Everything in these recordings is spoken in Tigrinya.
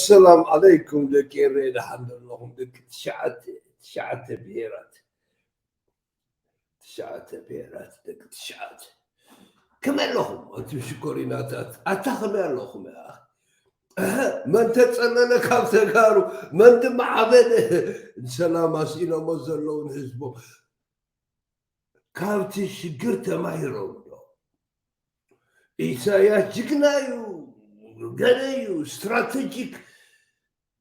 ሰላም ዓለይኩም ደቂ ኤረይ፣ ደሓን ዶ ኣለኹም? ደቂ ትሽዓተ ትሽዓተ ብሄራት፣ ትሽዓተ ብሄራት፣ ደቂ ትሽዓተ፣ ከመይ ኣለኹም? ኣንቱም ሽኮሪናታት፣ ኣታ ከመይ ኣለኹም? እህ፣ መን ተጸለለ ካብ ተጋሩ፣ መን ድማ ዓበደ? ንሰላም ኣስኢኖሞ ዘለዉ ንህዝቦም። ካብቲ ሽግር ተማሂሮም ዶ? ኢሳያስ ጅግና እዩ፣ ገለ እዩ፣ ስትራቴጂክ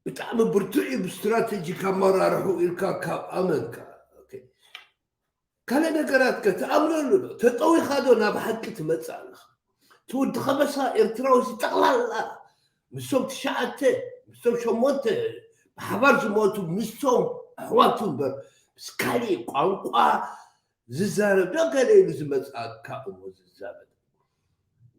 ብጣዕሚ ብርቱዕ እዩ፣ ብስትራቴጂክ ኣመራርሑ ኢልካ ካብ ኣመንካ። ኦኬ። ካልእ ነገራት ከ ትኣምነሉ ዶ? ተጠዊኻ ዶ ናብ ሓቂ ትመጽእ ኣለኻ? እቲ ወዲ ከበሳ ኤርትራዊ ሲ ጠቕላላ ምስቶም ትሽዓተ፣ ምስቶም ሸሞንተ ብሓባር ዝሞቱ ምስቶም ኣሕዋቱ እምበር ምስ ካሊእ ቋንቋ ዝዛረብ ዶ ገለ ኢሉ ዝመጽኣካ እሞ ዝዛረብ?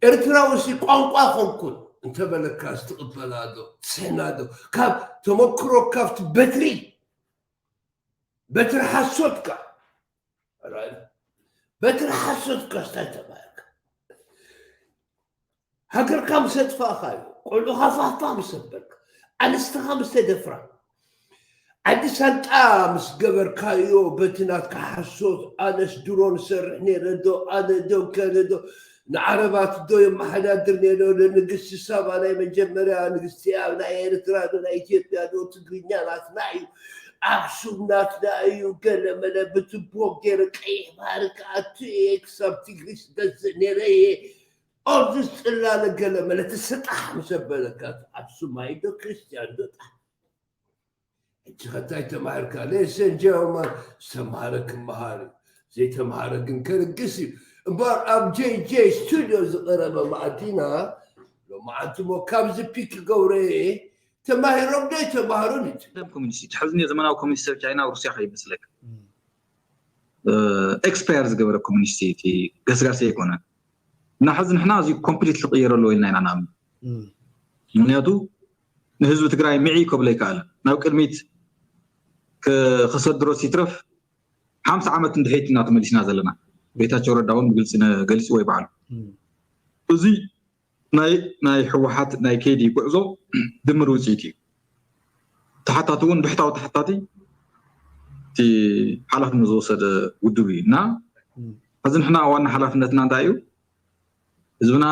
ኤርትራዊ ሲ ቋንቋ ኮንኩን እንተበለካ ትቕበላ ዶ ትስሕና ዶ? ካብ ተመክሮ ካብቲ በትሪ በትሪ ሓሶትካ በትሪ ሓሶትካ ስታይ ተባህልካ ሃገርካ ምስ ኣጥፋእኻዮ፣ ቆልዑኻ ፋፋ ምስ ኣበልካ፣ ኣንስትኻ ምስ ተደፍራ፣ ዓዲ ሳንጣ ምስ ገበርካዮ በቲ ናትካ ሓሶት፣ ኣነስ ድሮ ንሰርሕ ነይረ ዶ፣ ኣነ ዶ፣ ከነ ዶ፣ ንዓረባት ዶ የመሓዳድር ነይረ ዶ፣ ንግስቲ ሳባ ናይ መጀመርያ ንግስቲ ኣብ ናይ ኤርትራ ዶ፣ ናይ ኢትዮጵያ ዶ፣ ትግርኛ ናትና እዩ፣ ኣክሱም ናትና እዩ፣ ገለ መለ ብትቦ ገይረ ቀይሕ ባህሪ ክኣቱ እየ፣ ክሳብ ቲግሪስ ገዝእ ነይረ እየ። ኦርድስ ጽላለ ገለ መለ ትስጣሕ ምስ ኣበለካ ኣክሱማይ ዶ ክርስትያን ዶ ጣ ሕጂ ኸታይ ተማሂርካ ሌሰን ጀርማን ዝተምሃረ ክምሃር እዩ ዘይተምሃረ ግን ከርግስ እዩ እምበር ኣብ ጄ ጄ ስቱድዮ ዝቐረበ ማዕዲና ሎማዓንቲ ሞ ካብዚ ፒክ ገብረ ተማሂሮም ዶ ኣይተማሃሩን እዩ ቀደም ኮሚኒስት እዩ። ትሕዝኒ ዘመናዊ ኮሚኒስት ሰብ ቻይና ሩስያ ከይመስለካ። ኤክስፓየር ዝገበረ ኮሚኒስት እዩ። እቲ ገስጋሲ ኣይኮነን። እና ሕዚ ንሕና እዚ ኮምፕሊት ክቕየር ኣለዎ ኢልና ኢና ንኣምን። ምክንያቱ ንህዝቢ ትግራይ ምዒ ከብሎ ኣይከኣለን። ናብ ቅድሚት ከሰድሮስ ይትረፍ ሓምሳ ዓመት እንድሕሪት ኢና ተመሊስና ዘለና። ጌታቸው ረዳ እውን ብግልፂ ገሊፅዎ ይበዓሉ። እዚ ናይ ናይ ህወሓት ናይ ከይዲ ጉዕዞ ድምር ውፅኢት እዩ። ተሓታቲ እውን ብሕታዊ ተሓታቲ እቲ ሓላፍነት ዝወሰደ ውድብ እዩ እና ሕዚ ንሕና ዋና ሓላፍነትና እንታይ እዩ? ህዝብና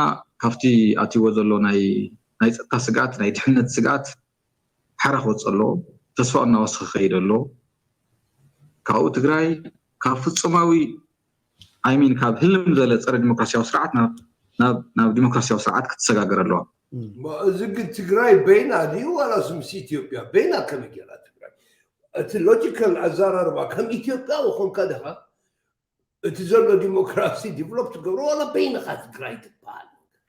ካብቲ ኣትይዎ ዘሎ ናይ ናይ ፀጥታ ስግኣት ናይ ድሕነት ስግኣት ሓራ ክወፅእ ኣለዎ። ተስፋ እናወሰኸ ክኸይድ ኣለዎ። ካብኡ ትግራይ ካብ ፍፁማዊ ኣይሚን ካብ ህልም ዘለ ፀረ ዲሞክራሲያዊ ስርዓት ናብ ዲሞክራሲያዊ ስርዓት ክትሰጋገር ኣለዋ። እዚ ግን ትግራይ በይና ድዩ ዋላስ ምስ ኢትዮጵያ በይና ከመይ ገይራ ትግራይ? እቲ ሎጂካል ኣዘራርባ ከም ኢትዮጵያ ኮንካ ድኻ እቲ ዘሎ ዲሞክራሲ ዲቨሎፕ ትገብሮ ዋላ በይንኻ ትግራይ ትበሃል ነገር?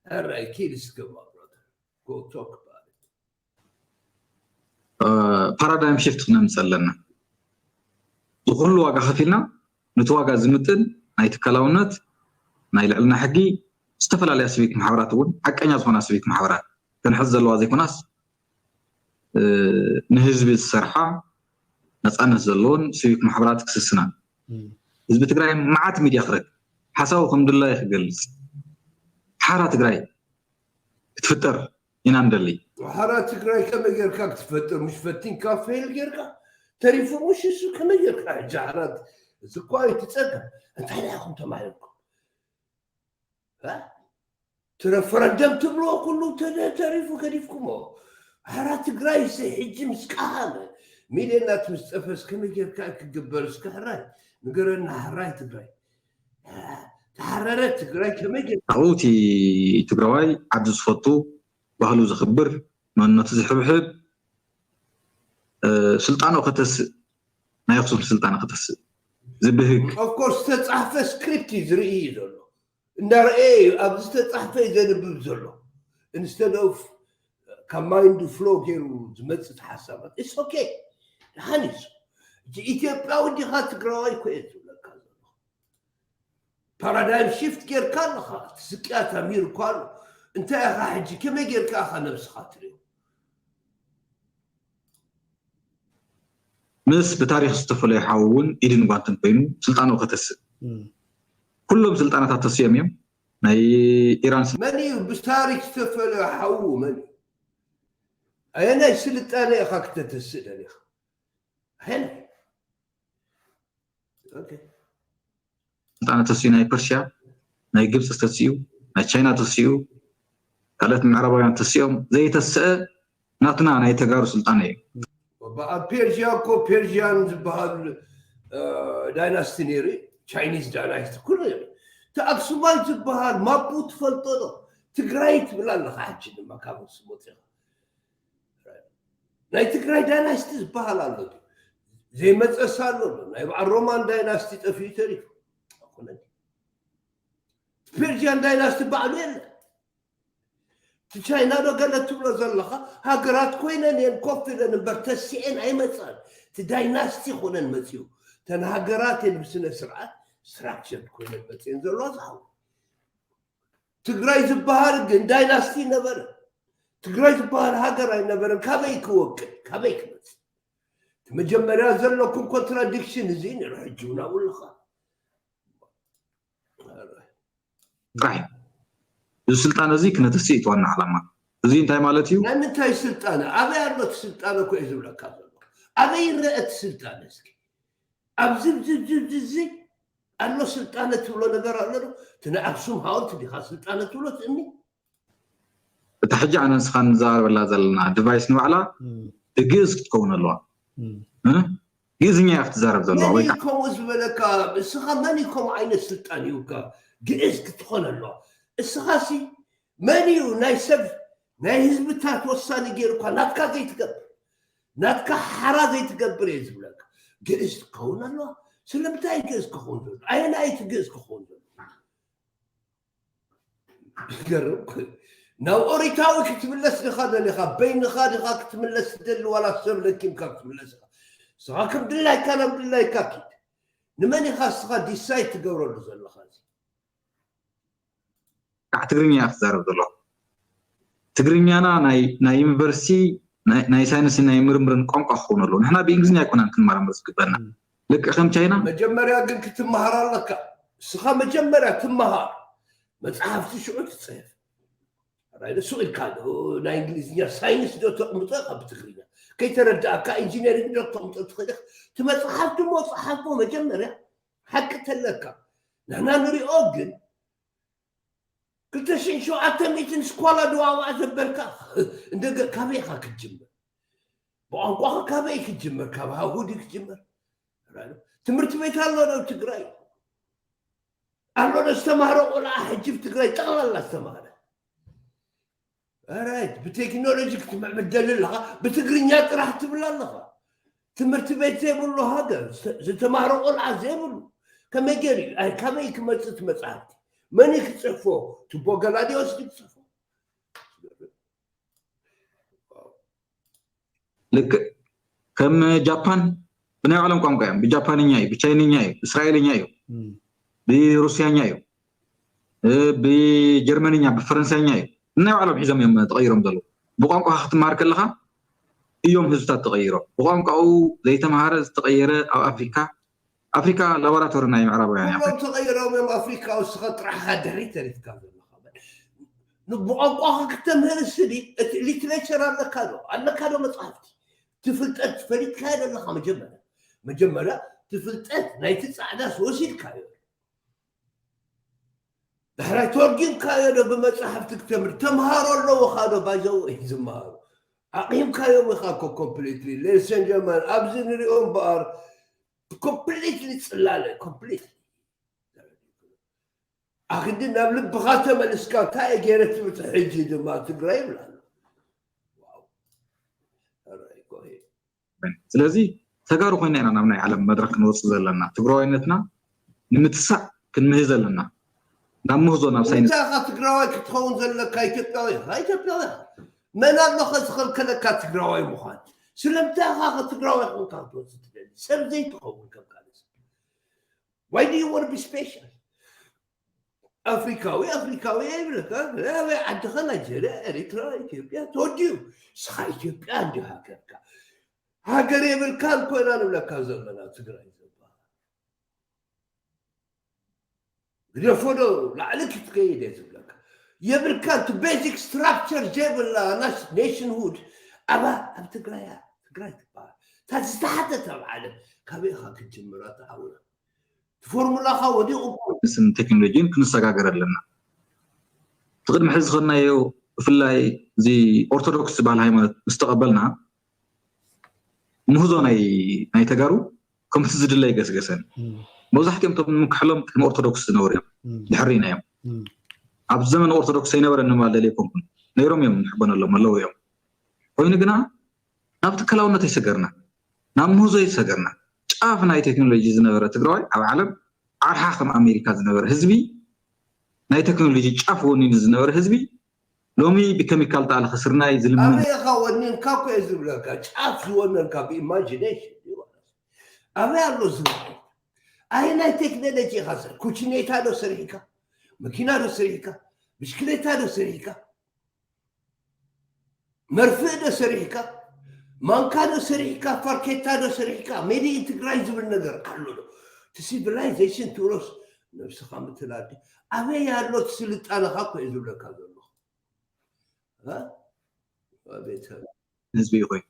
ሕራይ ኪድ እስከ my brother go talk about it. ፓራዳይም ሽፍት ክነምፅእ ኣለና። ዝኩሉ ዋጋ ከፊልና ነቲ ዋጋ ዝምጥን ናይ ትካላውነት ናይ ልዕልና ሕጊ ዝተፈላለያ ሲቪክ ማሕበራት እውን ሓቀኛ ዝኾና ሲቪክ ማሕበራት ተንሕዝ ዘለዋ ዘይኮናስ ንህዝቢ ዝሰርሓ ነፃነት ዘለዎን ሲቪክ ማሕበራት ክስስና ህዝቢ ትግራይ መዓት ሚድያ ክረክ ሓሳቡ ከም ድላይ ክገልፅ ሓራ ትግራይ ክትፍጠር ኢና ንደሊ። ሓራ ትግራይ ከመይ ጌርካ ክትፈጥር ምሽ ፈቲንካ ፌል ጌርካ ተሪፉ ምሽ እሱ ከመይ ጌርካ ሕጂ ሓራ እዚ እኳ እዩ ትፀገም እንታይ ዳኹም ተማሂርኩም እቲ ረፈረንደም ትብልዎ ኩሉ ተሪፉ ገዲፍኩሞ ሓራ ትግራይ ሲ ሕጂ ምስ ቀሃመ ሚልዮናት ምስ ጠፈስ ከመይ ጌርካ ክግበር እስከ ሕራይ ንገረና ሕራይ ትግራይ ተሓረረ ትግራይ ከመይ ጌርካ ኣብኡ እቲ ትግራዋይ ዓዱ ዝፈቱ ባህሉ ዘኽብር መንነቱ ዝሕብሕብ ስልጣኑ ከተስእ ናይ ኣክሱም ስልጣነ ከተስእ ዝብህግ ኦፍኮርስ ዝተፃሕፈ ስክሪፕት እዩ ዝርኢ እዩ ዘሎ እንዳረአየ እዩ ኣብዚ ዝተፃሕፈ እዩ ዘንብብ ዘሎ instead of ካብ ማይንዱ ፍሎ ገይሩ ዝመፅእ ሓሳባት it's okay ደሓን እዩ ኢትዮጵያዊ ዲኻ ትግራዋይ እኮ እየ ዝብለካ ዘሎ ፓራዳይም ሽፍት ጌርካ ኣለኻ እቲ ስቅያት ኣሚሩካ ኣሎ እንታይ ኢኻ ሕጂ ከመይ ጌርካ ኢኻ ነብስኻ ትሪኦ ምስ ብታሪኽ ዝተፈለዩ ሓው እውን ኢድን ጓንትን ኮይኑ ስልጣኑ ከተስእ ኩሎም ስልጣናታት ተስዮም እዮም ናይ ኢራን መን እዩ ብታሪክ ዝተፈለዩ ሓዉ መን እዩ ኣየናይ ስልጣነ ኢኻ ክተተስእ ደሊኻ? ኣየናይ? ኦኬ። ስልጣነ ተሲኡ ናይ ፐርሽያ ናይ ግብፂ ተሲኡ ናይ ቻይና ተሲኡ ካልኦት ምዕራባውያን ተሲኦም ዘይተስአ ናትና ናይ ተጋሩ ስልጣነ እዩ። ኣብ ፔርሽያ እኮ ፔርሽያን ዝበሃል ዳይናስቲ ነይሩ። ቻይኒዝ ዳይናስቲ ኩሉ ነይሩ። እቲ ኣክሱማይ ዝበሃል ማፑ ትፈልጦ ዶ? ትግራይ ትብል ኣለኻ ሕጂ ድማ ካብ ኣክሱም ወፂኻ ናይ ትግራይ ዳይናስቲ ዝበሃል ኣሎ። ዘይመፀስ ኣሎ ዶ? ናይ በዓል ሮማን ዳይናስቲ ጠፊኡ ተሪፉ። ፐርሽያን ዳይናስቲ ባዕሉ የለ። እቲ ቻይና ዶ ገለ ትብሎ ዘለኻ ሃገራት ኮይነን እየን ኮፍ ኢለን እምበር ተሲኤን ኣይመፃን። እቲ ዳይናስቲ ኮነን መፅኡ። እተን ሃገራት እየን ብስነ ስርዓት ስትራክቸር ኮይነን መፅኤን ዘለዋ ዝሓው ትግራይ ዝበሃል ግን ዳይናስቲ ነበረ። ትግራይ ዝበሃል ሃገር ኣይነበረን። ካበይ ክወቅል ካበይ ክመፅእ? መጀመርያ ዘለኩም ኮንትራዲክሽን እዚ ነይሩ። ሕጂ እውን ኣብኡ ኣለኻ። ጥራሕ እዩ። እዚ ስልጣን እዚ ክነተስእ እዩ ዋና ዓላማ። እዚ እንታይ ማለት እዩ? ናይ ምንታይ ስልጣነ? ኣበይ ኣሎ እቲ ስልጣነ እኮ እዩ ዝብለካ ዘሎ። ኣበይ ይረአ እቲ ስልጣነ? እስኪ ኣብዚ ኣብዚ ኣብዚ ኣብዚ ኣሎ ስልጣነ ትብሎ ነገር ኣሎ ዶ? እቲ ናይ ኣክሱም ሃውልት ዲኻ ስልጣነ ትብሎ ትእምኒ? እታ ሕጂ ኣነ ንስኻ ንዘራረበላ ዘለና ዲቫይስ ንባዕላ ብግእዝ ክትከውን ኣለዋ። ግእዝኛ እያ ክትዛረብ ዘለዋ ወይ ከዓ ከምኡ ዝበለካ እስኻ መን እዩ ከምኡ ዓይነት ስልጣን ይውካ ግእዝ ክትኾን ኣለዋ? እስኻ ሲ መን እዩ ናይ ሰብ ናይ ህዝብታት ወሳኒ ገይሩካ ናትካ ዘይትገብር ናትካ ሓራ ዘይትገብር እየ ዝብለካ። ግእዝ ክኸውን ኣለዋ። ስለምንታይ ግእዝ ክኸውን ዘሎ? ኣየናይቲ ግእዝ ክኸውን ዘሎ? ገርም ናብ ኦሪታዊ ክትምለስ ዲኻ ደሊኻ በይንኻ ዲኻ ክትምለስ ትደሊ ዋላ ሰብ ለኪምካ ክትምለስ ኢኻ? ንስኻ ከም ድላይካ ናብ ድላይካ ኪድ። ንመን ኢኻ ንስኻ ዲሳይድ ትገብረሉ ዘለኻ? እዚ ከዓ ትግርኛ እያ ክትዛረብ ዘለኹ። ትግርኛና ናይ ዩኒቨርሲቲ ናይ ሳይንስን ናይ ምርምርን ቋንቋ ክኸውን ኣለዎ። ንሕና ብእንግሊዝኛ ኣይኮናን ክንመራመር ዝግበና። ልክዕ ከም ቻይና መጀመርያ ግን ክትመሃር ኣለካ። እስኻ መጀመርያ ትመሃር፣ መፅሓፍቲ ሽዑ ትፅሕፍ። ራይደ ሱቕ ኢልካ ዶ ናይ እንግሊዝኛ ሳይንስ ዶ ተቕምጦ ኢኻ ብትግርኛ ከይተረዳእካ ኢንጂነሪንግ ዶ ተቕምጦ ትኽእል ኢኻ። እቲ መፅሓፍ ድሞ ፀሓፎ መጀመርያ ሓቂ ተለካ ንሕና ንሪኦ ግን ክልተ ሽሕን ሸውዓተ ሚእትን ስኳላ ድዋዋዕ ዘበልካ እንደገ ካበይ ኢኻ ክትጅምር? ብቋንቋኻ ካበይ ክትጅምር? ካብ ሃሁ ድዩ ክትጅምር? ትምህርቲ ቤት ኣሎ ዶ ትግራይ? ኣሎ ዶ ዝተማህረ ቆልዓ ሕጂ ኣብ ትግራይ ጠቕላላ ዝተማህረ? ራይት ብቴክኖሎጂ ክትምዕብል ደሊ ኣለኻ ብትግርኛ ጥራሕ ትብል ኣለኻ። ትምህርቲ ቤት ዘይብሉ ሃገር ዝተማህረ ቆልዓ ዘይብሉ ከመይ ገይሩ እዩ? ኣይ ካበይ ክመፅእ እቲ መፅሓፍቲ? መን እዩ ክፅሕፎ? ቱቦ ገላዲዮስ ድዩ ክፅሕፎ? ልክዕ ከም ጃፓን ብናይ ባዕሎም ቋንቋ እዮም። ብጃፓንኛ እዩ፣ ብቻይንኛ እዩ፣ ብእስራኤልኛ እዩ፣ ብሩስያኛ እዩ፣ ብጀርመንኛ፣ ብፈረንሳይኛ እዩ። ብናይ ባዕሎም ሒዞም እዮም ተቐይሮም ዘለዉ። ብቋንቋ ክትመሃር ከለኻ እዮም ህዝብታት ተቐይሮም። ብቋንቋኡ ዘይተምሃረ ዝተቐየረ ኣብ ኣፍሪካ ኣፍሪካ ላቦራቶሪ ናይ ምዕራባውያን እያ። ኩሎም ተቐይሮም እዮም ኣፍሪካ፣ እስኻ ጥራሕኻ ድሕሪት ተሪፍካ ዘለኻ። ብቋንቋኻ ክተምህር እስዲ እቲ ሊትሬቸር ኣለካ ዶ ኣለካ ዶ መፅሓፍቲ ትፍልጠት ፈሊጥካዮ ዘለኻ መጀመርያ መጀመርያ ትፍልጠት ናይቲ ፃዕዳስ ወሲድካዮ ዳሕራይ ተርጊምካዮ ዶ ብመፅሓፍቲ ክተምር ተምሃሮ ኣለውኻ ዶ ባይዘው ዝመሃሩ ኣቂምካዮም ኢኻ እኮ ኮምፕሊትሊ ሌሰን ጀርማን ኣብዚ ንሪኦ እምበኣር ኮምፕሊትሊ ፅላለ ኮምፕሊትሊ ኣክንዲ ናብ ልብኻ ተመልስካ እንታይ እየ ገይረ ትብል ሕጂ ድማ ትግራይ ይብላ ኣሎ ስለዚ ተጋሩ ኮይና ኢና ናብ ናይ ዓለም መድረክ ክንወፅእ ዘለና ትግራዋይነትና ንምትሳእ ክንምህዝ ኣለና ናብ ምህዞ ናብ ሳይንስ እንታይ ኢኻ ትግራዋይ ክትኸውን ዘለካ ኢትዮጵያዊ ኢኻ ኢትዮጵያዊ ኢኻ መን ኣሎ ከ ዝኸልከለካ ትግራዋይ ምዃን ስለምንታይ ኢኻ ከ ትግራዋይ ኮንካ ክትወፅእ ትደሊ ሰብ ዘይትኸውን ከም ካልእ ሰብ why do you want to be special ኣፍሪካዊ ኣፍሪካዊ እየ ይብለካ ኣበይ ዓድኻ ናይጀርያ ኤሪትራ ኢትዮጵያ ተወዲኡ ንስኻ ኢትዮጵያ እንዲ ሃገርካ ሃገር የብልካን ኮይና ንብለካ ዘለና ትግራይ ዝበሃል ግደፎ ዶ ላዕሊ ክትከይድ እየ ዝብለካ የብልካን እቲ basic structure ዘይብላ nationhood ኣባ ኣብ ትግራይ እያ። ትግራይ ትበሃል እታ ዝተሓተት ኣብ ዓለም። ካበይ ኢኻ ክትጅምራ ተሓውና? እቲ ፎርሙላኻ ወዲቑ እኮ። ስን ቴክኖሎጂን ክንሰጋገር ኣለና። እቲ ቅድሚ ሕዚ ዝኸድናዮ ብፍላይ እዚ ኦርቶዶክስ ዝበሃል ሃይማኖት ምስ ተቐበልና ምህዞ ናይ ናይ ተጋሩ ከምቲ ዝድለ ኣይገስገሰን። መብዛሕትኦም እቶም ንምክሕሎም ቅድሚ ኦርቶዶክስ ዝነበሩ እዮም። ድሕሪና እዮም። ኣብ ዘመን ኦርቶዶክስ ኣይነበረን ንምባል ደልየ ኣይኮንኩን። ነይሮም እዮም፣ ንሕበነሎም ኣለዉ እዮም። ኮይኑ ግና ናብ ትካላውነት ኣይሰገርና፣ ናብ ምህዞ ኣይሰገርና። ጫፍ ናይ ቴክኖሎጂ ዝነበረ ትግራዋይ ኣብ ዓለም ዓርሓ ከም ኣሜሪካ ዝነበረ ህዝቢ ናይ ቴክኖሎጂ ጫፍ ወኒኑ ዝነበረ ህዝቢ ሎሚ ብከሚካል ጣል ከስርናይ ዝልምን ኣበይ ኢኻ ወኒንካ እኮ እየ ዝብለካ። ጫፍ ዝወነንካ ብኢማጂኔሽን እዩ ማለት እዩ። ኣበይ ኣሎ ዝብል ኣይ ናይ ቴክኖሎጂ ኢኻ ዘር ኩችኔታ ዶ ሰሪሕካ? መኪና ዶ ሰሪሕካ? ብሽክሌታ ዶ ሰሪሕካ? መርፍእ ዶ ሰሪሕካ? ማንካ ዶ ሰሪሕካ? ፋርኬታ ዶ ሰሪሕካ? ሜድ ኢን ትግራይ ዝብል ነገር ኣሎ ዶ? እቲ ሲቪላይዜሽን ትብሎስ ነብስኻ ምትላል ድዩ? ኣበይ ኣሎ እቲ ስልጣነኻ እኮ እየ ዝብለካ ዘለኹ። እ? ኣቤት። ህዝቢ እዩ ኮይኑ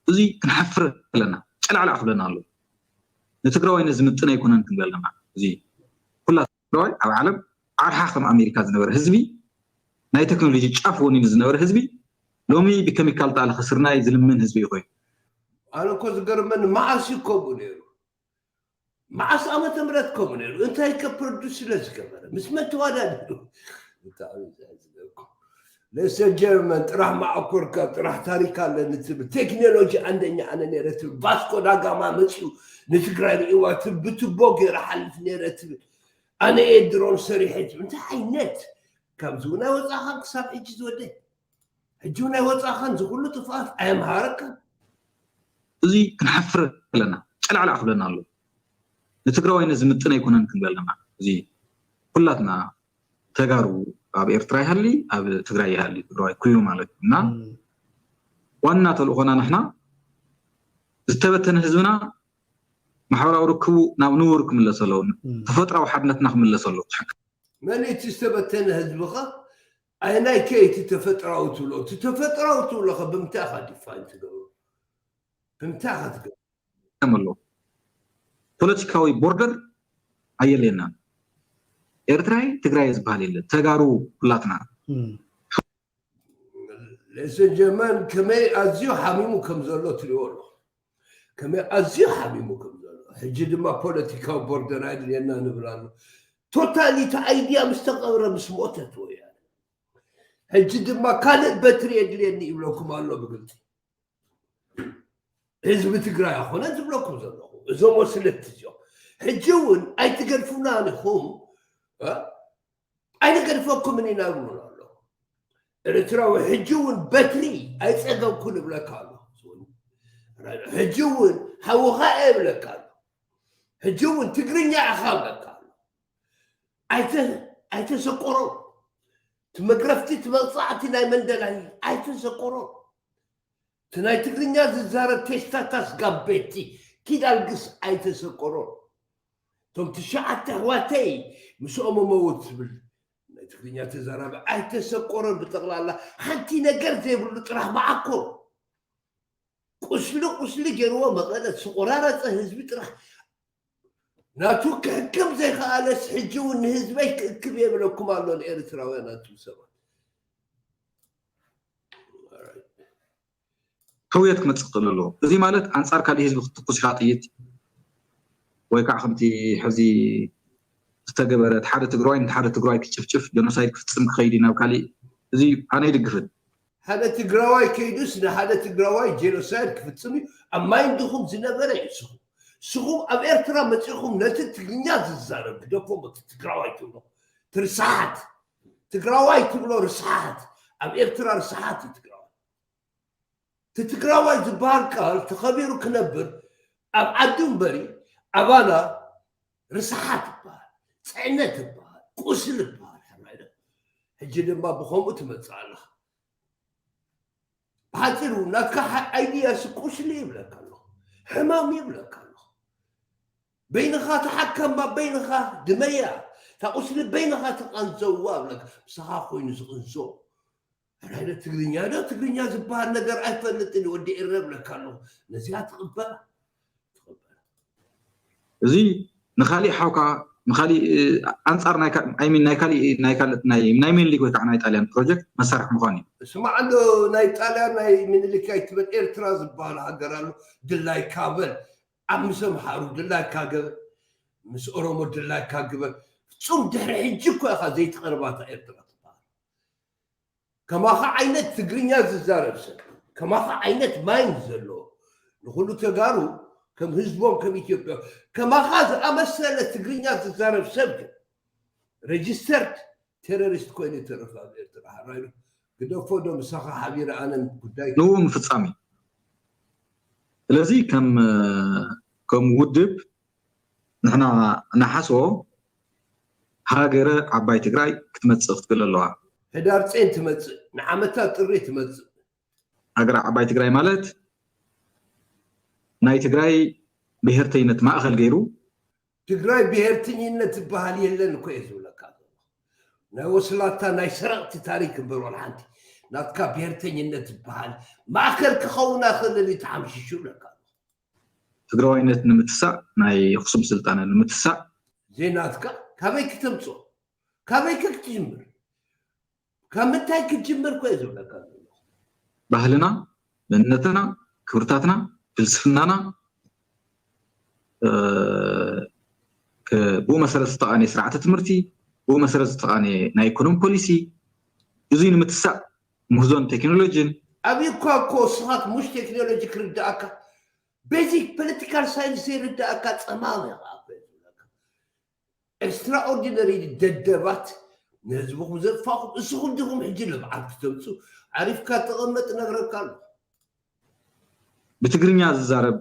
እዚ ክንሓፍር ኣለና። ጨላዕላዕ ክብለና ኣሎ። ንትግራዋይ ነዚ ምጥን ኣይኮነን ክንብል ኣለና። እዚ ኩላ ትግራዋይ ኣብ ዓለም ዓርሓ ከም ኣሜሪካ ዝነበረ ህዝቢ ናይ ቴክኖሎጂ ጫፍ ወኒኑ ዝነበረ ህዝቢ ሎሚ ብከሚካል ጣል ከስርናይ ዝልምን ህዝቢ እዩ ኮይኑ። ኣነ እኮ ዝገርመኒ መዓስ እዩ ከምኡ ነይሩ? መዓስ ዓመተ ምህረት ከምኡ ነይሩ? እንታይ ከ ፕሮዱስ ስለ ዝገበረ? ምስ መን ተዋዳዲሩ? ብጣዕሚ ዘሕዝነኩም። ለሰ ጀርመን ጥራሕ ማዕኮርካ ጥራሕ ታሪክ ኣለኒ ትብል ቴክኖሎጂ ኣንደኛ ኣነ ነይረ ትብል ቫስኮ ዳጋማ መፅዩ ንትግራይ ርእዋ ትብል ብትቦ ገይረ ሓልፍ ነይረ ትብል ኣነ እየ ድሮን ሰሪሐ ትብል እንታይ ዓይነት ካብዚ እውን ኣይወፃእኻን ክሳብ ሕጂ ዝወደ ሕጂ እውን ኣይወፃእኻን ዝኩሉ ጥፍኣት ኣየምሃረካን እዚ ክንሓፍር ኣለና። ጨላዕላዕ ክብለና ኣሎ። ንትግራዋይ ነዚ ምጥን ኣይኮነን ክንብል ኣለና። እዚ ኩላትና ተጋሩ ኣብ ኤርትራ ይሃሊ ኣብ ትግራይ ይሃሊ ትግራዋይ ኩሉ ማለት እዩ እና ዋና ተልእኾና ንሕና ዝተበተነ ህዝብና ማሕበራዊ ርክቡ ናብ ንቡር ክምለስ ኣለዎ። ተፈጥራዊ ሓድነትና ክምለስ ኣለዎ። መን እቲ ዝተበተነ ህዝብኻ ኣይናይ ከይቲ ተፈጥራዊ ትብሎ እቲ ተፈጥራዊ ትብሎ ከ ብምንታይ ኢኻ ዲፋይን ትገብሮ ብምንታይ ኢኻ ትገብሮ ኣሎ ፖለቲካዊ ቦርደር ኣየለየናን ኤርትራይ ትግራይ ዝበሃል የለ ተጋሩ ኩላትና ለሰ ጀርመን ከመይ ኣዝዩ ሓሚሙ ከም ዘሎ ትሪኦ ኣሎ ከመይ ኣዝዩ ሓሚሙ ከም ዘሎ ሕጂ ድማ ፖለቲካዊ ቦርደር ኣድልየና ንብል ኣሎ ቶታሊ እቲ ኣይድያ ምስ ተቐብረ ምስ ሞተት ወያነ ሕጂ ድማ ካልእ በትሪ የድልየኒ ይብለኩም ኣሎ ብግልፂ ህዝቢ ትግራይ ኣኾነ ዝብለኩም ዘለኹ እዞም ወስለቲ እዚኦም ሕጂ እውን ኣይትገድፉናን ኢኹም ኣይንገድፈኩምን ኢና ይብሉን ኣሎ ኤርትራዊ ሕጂ እውን በትሪ ኣይፀገብኩን እብለካ ኣሎ ሕጂ እውን ሓውኻ እየ እብለካ ኣሎ ሕጂ እውን ትግርኛ ኢኻ እብለካ ኣሎ ኣይተሰቆሮ እቲ መግረፍቲ እቲ መቕፃዕቲ ናይ መንደላይ ኣይተሰቆሮ እቲ ናይ ትግርኛ ዝዛረብ ቴስታታስ ጋቤቲ ኪድ ኣልግስ ኣይተሰቆሮ እቶም ትሽዓተ ኣሕዋተይ ምስኦም መውት ዝብል ናይ ትግርኛ ተዛራቢ ኣይተሰቆሮን ብጠቕላላ ሓንቲ ነገር ዘይብሉ ጥራሕ መዓኮር ቁስሊ ቁስሊ ገይርዎ መቐለ ዝቆራረፀ ህዝቢ ጥራሕ ናቱ ክሕክም ዘይከኣለስ ሕጂ እውን ንህዝበይ ክእክብ የብለኩም ኣሎ ንኤርትራውያን ኣንቱም ሰባት ሕውየት ክመፅእ ክኽእል ኣለዎ። እዚ ማለት ኣንፃር ካሊእ ህዝቢ ክትትኩስ ኢኻ ጥይት ወይ ከዓ ከምቲ ሕዚ ዝተገበረ እቲ ሓደ ትግራዋይ ነቲ ሓደ ትግራዋይ ክጭፍጭፍ ጀኖሳይድ ክፍፅም ክኸይድ እዩ ናብ ካሊእ እዚ ኣነ ኣይድግፍን። ሓደ ትግራዋይ ከይዱስ ንሓደ ትግራዋይ ጀኖሳይድ ክፍፅም እዩ ኣብ ማይንድኹም ዝነበረ እዩ ስኹም ስኹም ኣብ ኤርትራ መፂኹም ነቲ ትግርኛ ዝዛረብ ግደፎም እቲ ትግራዋይ ትብሎ ትርስሓት ትግራዋይ ትብሎ ርስሓት ኣብ ኤርትራ ርስሓት እዩ ትግራዋይ እቲ ትግራዋይ ዝበሃል ቃል ተኸቢሩ ክነብር ኣብ ዓዱ እምበሪ ኣባና ርስሓት ይበሃል፣ ፅዕነት ይበሃል፣ ቁስል ይበሃል። ሕራይ ዶ? ሕጂ ድማ ብኸምኡ ትመፅእ ኣለኻ። ብሓፂሩ ናትካ ኣይድያስ ቁስሊ ይብለካ ኣለኹ፣ ሕማም ይብለካ ኣለኹ። በይንኻ ተሓከማ፣ በይንኻ ድመያ፣ እታ ቁስሊ በይንኻ ተቐንዘዋ እብለካ። ምሳኻ ኮይኑ ዝቕንዞ ሕራይ ዶ ትግርኛ ዶ ትግርኛ ዝበሃል ነገር ኣይፈልጥን። ወዲ ኤረ እብለካ ኣለኹ። ነዚኣ ትቕበላ ትቕበላ። እዚ ንኻሊእ ሓውካ ንኻሊእ ኣንፃር ናይ ሚን ናይ ካሊእ ናይ ካልእ ናይ ናይ ሚኒሊክ ወይ ከዓ ናይ ጣልያን ፕሮጀክት መሳርሒ ምዃን እዩ። ስማዕ ኣሎ። ናይ ጣልያን ናይ ሚኒሊክ ኣይትበል። ኤርትራ ዝበሃል ሃገር ኣሎ። ድላይካ በል። ኣብ ምስ ኣምሓሩ ድላይካ ግበር፣ ምስ ኦሮሞ ድላይካ ግበር። ፍጹም ድሕሪ ሕጂ እኮ ኢኻ ዘይትቐርባታ ኤርትራ ትበሃል። ከማኻ ዓይነት ትግርኛ ዝዛረብ ሰብ፣ ከማኻ ዓይነት ማይንድ ዘለዎ፣ ንኹሉ ተጋሩ ከም ህዝቦም ከም ኢትዮጵያ፣ ከማኻ ዝኣመሰለ ትግርኛ ዝዛረብ ሰብ ግን ሬጅስተርድ ቴሮሪስት ኮይኑ ይተርፍ ኣብ ኤርትራ። ሕራይ ዶ ግደፎ ዶ ምሳኻ ሓቢረ ኣነን ጉዳይ ንኡ ምፍፃም እዩ። ስለዚ ከም ከም ውድብ ንሕና እናሓስቦ ሃገረ ዓባይ ትግራይ ክትመፅእ ክትክእል ኣለዋ። ሕዳር ፂን ትመፅእ፣ ንዓመታ ጥሪ ትመፅእ። ሃገረ ዓባይ ትግራይ ማለት ናይ ትግራይ ብሄርተይነት ማእኸል ገይሩ ትግራይ ብሄርተኝነት ዝበሃል የለን እኮ እየ ዝብለካ ዘሎ። ናይ ወስላታ ናይ ሰረቕቲ ታሪክ እምበር ዋላ ሓንቲ ናትካ ብሄርተኝነት ዝበሃል ማእከል ክኸውን ኣይኽእልን እዩ ተሓምሽሹ እብለካ ኣለኹ። ትግራዋይነት ንምትሳእ ናይ ኣኽሱም ስልጣነ ንምትሳእ ዘይናትካ ካበይ ክተምፅኦ ካበይ ከ ክትጅምር ካብ ምንታይ ክትጅምር እኮ እየ ዝብለካ ዘለኹ። ባህልና መንነትና ክብርታትና ፍልስፍናና ብኡ መሰረት ዝተቓነየ ስርዓተ ትምህርቲ ብኡ መሰረት ዝተቓነየ ናይ ኢኮኖሚ ፖሊሲ እዙይ ንምትሳእ ምህዞን ቴክኖሎጂን ኣብይ እኳ እኮ ስኻት ሙሽ ቴክኖሎጂ ክርዳእካ ቤዚክ ፖለቲካል ሳይንስ ዘይርዳእካ ፀማም ኢኻ እኮ እየ ዝብለካ። ኤክስትራኦርዲነሪ ደደባት ንህዝብኹም ዘጥፋእኹም እስኹም ዲኹም ሕጂ ልምዓት ክተምፁ ዓሪፍካ ተቐመጥ ነግረካ ኣለኹ። ብትግርኛ ዝዛረብ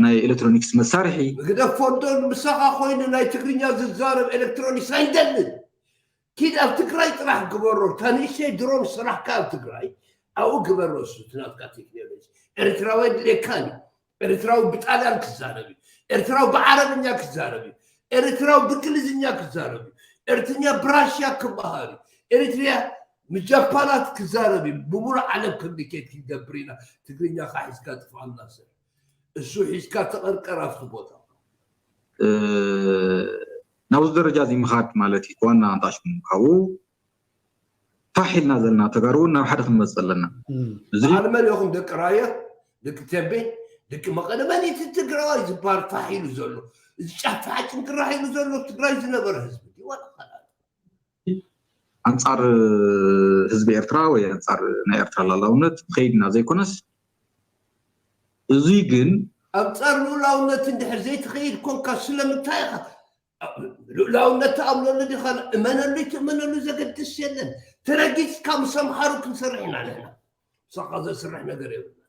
ናይ ኤሌክትሮኒክስ መሳርሒ ግደፎ ዶ ምሳኻ ኮይኑ ናይ ትግርኛ ዝዛረብ ኤሌክትሮኒክስ ኣይንደልን። ኪድ ኣብ ትግራይ ጥራሕ ግበሮ። እታ ንእሽተይ ድሮን ስራሕካ ኣብ ትግራይ ኣብኡ ግበሮ። እሱ እቲ ናትካ ቴክኖሎጂ ኤርትራዊ ኣድልየካን እዩ። ኤርትራዊ ብጣልያን ክዛረብ እዩ። ኤርትራዊ ብዓረብኛ ክዛረብ እዩ። ኤርትራዊ ብእንግሊዝኛ ክዛረብ እዩ። ኤርትኛ ብራሽያ ክበሃል እዩ። ኤርትርያ ምስ ጃፓናት ክዛረብ እዩ። ብሙሉእ ዓለም ኮሚኒኬት ክንገብር ኢና። ትግርኛኻ ሒዝካ ጥፍኣና ሰብ። እሱ ሒዝካ ተቐርቀር ኣብቲ ቦታ። ናብዚ ደረጃ እዚ ምኻድ ማለት እዩ ዋና ኣንታሽሙ ካብኡ ፋሕ ኢልና ዘለና ተጋሩ እውን ናብ ሓደ ክንመፅእ ኣለና። እዚ በዓል መን ኢኹም ደቂ ራያ ደቂ ተቤ ደቂ መቐለ መን እቲ ትግራዋይ ዝበሃል ፋሕ ኢሉ ዘሎ እዚ ጫፍ ሓጭን ክራሕ ኢሉ ዘሎ ትግራይ ዝነበረ ህዝቢ ድዩ ዋላ ካልኣት ኣንፃር ህዝቢ ኤርትራ ወይ ኣንፃር ናይ ኤርትራ ላላውነት ከይድና ዘይኮነስ እዙይ ግን ኣንፃር ልኡላውነት እንድሕር ዘይትኸይድ ኮንካ ስለምንታይ ኢኻ ልኡላውነት ትኣምነሉ ዲኻ እመነሉ ይትእመነሉ ዘገድስ የለን ተረጊፅካ ምስ ኣምሓሩ ክንሰርሕ ኢና ንሕና ምሳኻ ዘስርሕ ነገር የብልና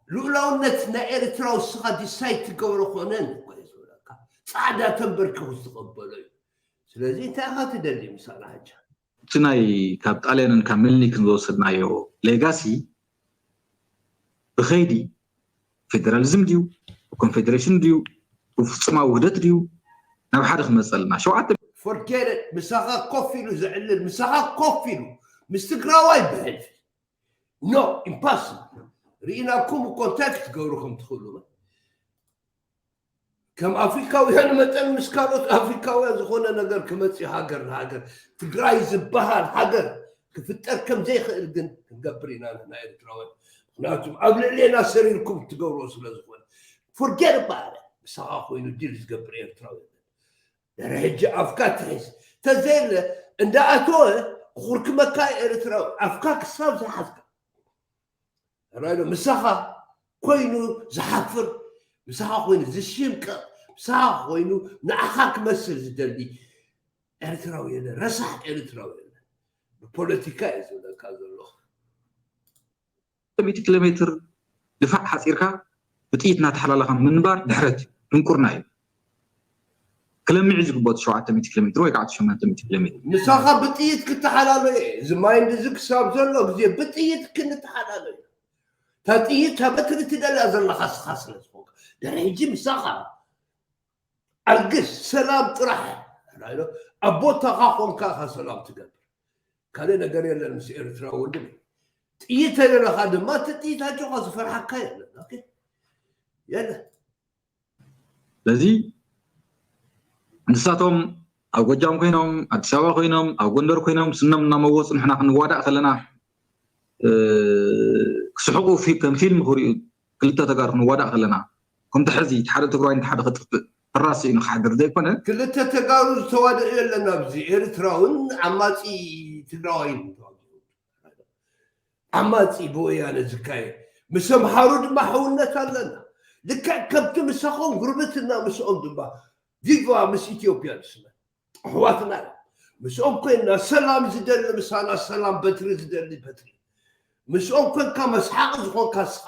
ልኡላውነት ናይ ኤርትራ ውስኻ ዲሳይድ ትገብሮ ኮነን እኮ እዩ ዝብለካ ፃዕዳ ተንበርኪኹ ዝተቐበሎ እዩ ስለዚ እንታይ ኢኻ ትደሊ ምሳና ሕጃ እቲ ናይ ካብ ጣልያንን ካብ ምኒልክን ዝወሰድናዮ ሌጋሲ ብኸይዲ ፌደራሊዝም ድዩ ብኮንፌዴሬሽን ድዩ ብፍፁማዊ ውህደት ድዩ ናብ ሓደ ክመፀልና ሸውዓተ forget it ምሳኻ ኮፍ ኢሉ ዘዕልል ምሳኻ ኮፍ ኢሉ ምስ ትግራዋይ ብሕልፊ no impossible ርኢናኩም እኮ እንታይ ክትገብሩ ከም ትኽእሉ ከም ኣፍሪካውያን መጠን ምስ ካልኦት ኣፍሪካውያን ዝኾነ ነገር ክመፅእ ሃገር ንሃገር ትግራይ ዝበሃል ሃገር ክፍጠር ከም ዘይኽእል ግን ክንገብር ኢና ንሕና ኤርትራውያን ምክንያቱም ኣብ ልዕሌና ሰሪርኩም ትገብርዎ ስለ ዝኾነ forget about it ምሳኻ ኮይኑ ዲል ዝገብር ኤርትራዊ የለን ድሕሪ ሕጂ ኣፍካ ትሒዝ ተዘየለ እንዳኣተወ ክኹርክመካ ኤርትራዊ ኣፍካ ክሳብ ዝሓዝካ ራይዶ ምሳኻ ኮይኑ ዝሓፍር ምሳኻ ኮይኑ ዝሽምቀቕ ምሳኻ ኮይኑ ንዓኻ ክመስል ዝደሊ ኤርትራዊ የለ ረሳሕ ኤርትራዊ የለ ብፖለቲካ እየ ዝብለካ ዘለኹ ሚእቲ ኪሎ ሜትር ድፋዕ ሓፂርካ ብጥይት እናተሓላለኻ ምንባር ድሕረት እዩ፣ ድንቁርና እዩ። ክለምዕ እዩ ዝግበኦ እቲ ሸውዓተ ሚእቲ ኪሎ ሜትር ወይ ከዓ እቲ ሸሞንተ ሚእቲ ኪሎ ሜትር። ምሳኻ ብጥይት ክተሓላሎ እየ። እዚ ማይንድ እዚ ክሳብ ዘሎ ግዜ ብጥይት ክንተሓላሎ ኢና። እታ ጥይት እታ በትሪ ትደልያ ዘለኻ ንስኻ ስለ ዝኾንካ። ድሕሪ ሕጂ ምሳኻ ኣልግስ ሰላም ጥራሕ ራይዶ ኣብ ቦታኻ ኮንካ ኢኻ ሰላም ትገብር ካልእ ነገር የለን ምስ ኤርትራ ወንድም። ጥይት ተደረኻ ድማ እቲ ጥይት ኣጆኻ ዝፈርሓካ የለን። ኦኬ? የለን። ስለዚ ንሳቶም ኣብ ጎጃም ኮይኖም፣ ኣዲስ ኣበባ ኮይኖም፣ ኣብ ጎንደር ኮይኖም ስኖም እናመወፁ ንሕና ክንዋዳእ ከለና ክስሕቁ ከም ፊልም ክሪኡ ክልተ ተጋሩ ክንዋዳእ ከለና ከምቲ ሕዚ ሓደ ትግራዋይ ሓደ ክጥፍእ ሕራስ ኢሉ ክሓድር ዘይኮነ። ክልተ ተጋሩ ዝተዋደኡ የለን ኣብዚ። ኤርትራውን ዓማፂ ትግራዋይን ዓማፂ ብወያነ ዝካየድ። ምስ ኣምሓሩ ድማ ሕውነት ኣለና። ልክዕ ከምቲ ምሳኹም ጉርብትና ምስኦም ድማ ቪቫ ምስ ኢትዮጵያ ንስመ ኣሕዋትና እዮም። ምስኦም ኮይንና ሰላም ዝደሊ ምሳና ሰላም፣ በትሪ ዝደሊ በትሪ። ምስኦም ኮንካ መስሓቂ ዝኾንካ ስኻ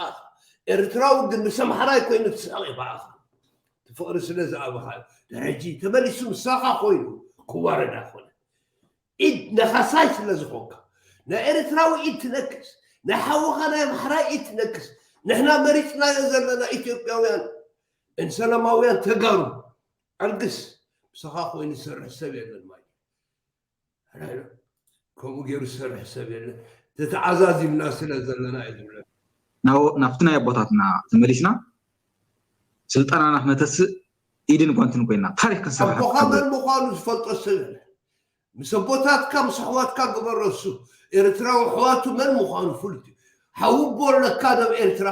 ኤርትራዊ ግን ምስ ኣምሓራይ ኮይኑ ትስሕቕ ይበኣኻ። እቲ ፍቕሪ ስለ ዝኣበኻ እዩ። ደረጂ ተመሊሱ ምሳኻ ኮይኑ ክዋረድ ኣይኮነ። ኢድ ነኻሳይ ስለ ዝኾንካ ናይ ኤርትራዊ ኢድ ትነክስ፣ ናይ ሓውኻ ናይ ኣምሓራይ ኢድ ትነክስ። ንሕና መሪፅናዮ ዘለና ኢትዮጵያውያን እንሰላማውያን ተጋሩ ኣልግስ ምሳኻ ኮይኑ ዝሰርሕ ሰብ የለን። ማይ ከምኡ ገይሩ ዝሰርሕ ሰብ የለን። ተተዓዛዚምና ስለ ዘለና እዩ ዝብለ። ናብቲ ናይ ኣቦታትና ተመሊስና ስልጠናና ክነተስእ ኢድን ጓንትን ኮይና ታሪክ ክንሰርሕ ኣቦኻ መን ምዃኑ ዝፈልጦ ሰብ የለን። ምስ ኣቦታትካ ምስ ኣሕዋትካ ግበሮ። እሱ ኤርትራዊ ኣሕዋቱ መን ምዃኑ ፍሉጥ እዩ። ሓውቦ ኣለካ ደብ ኤርትራ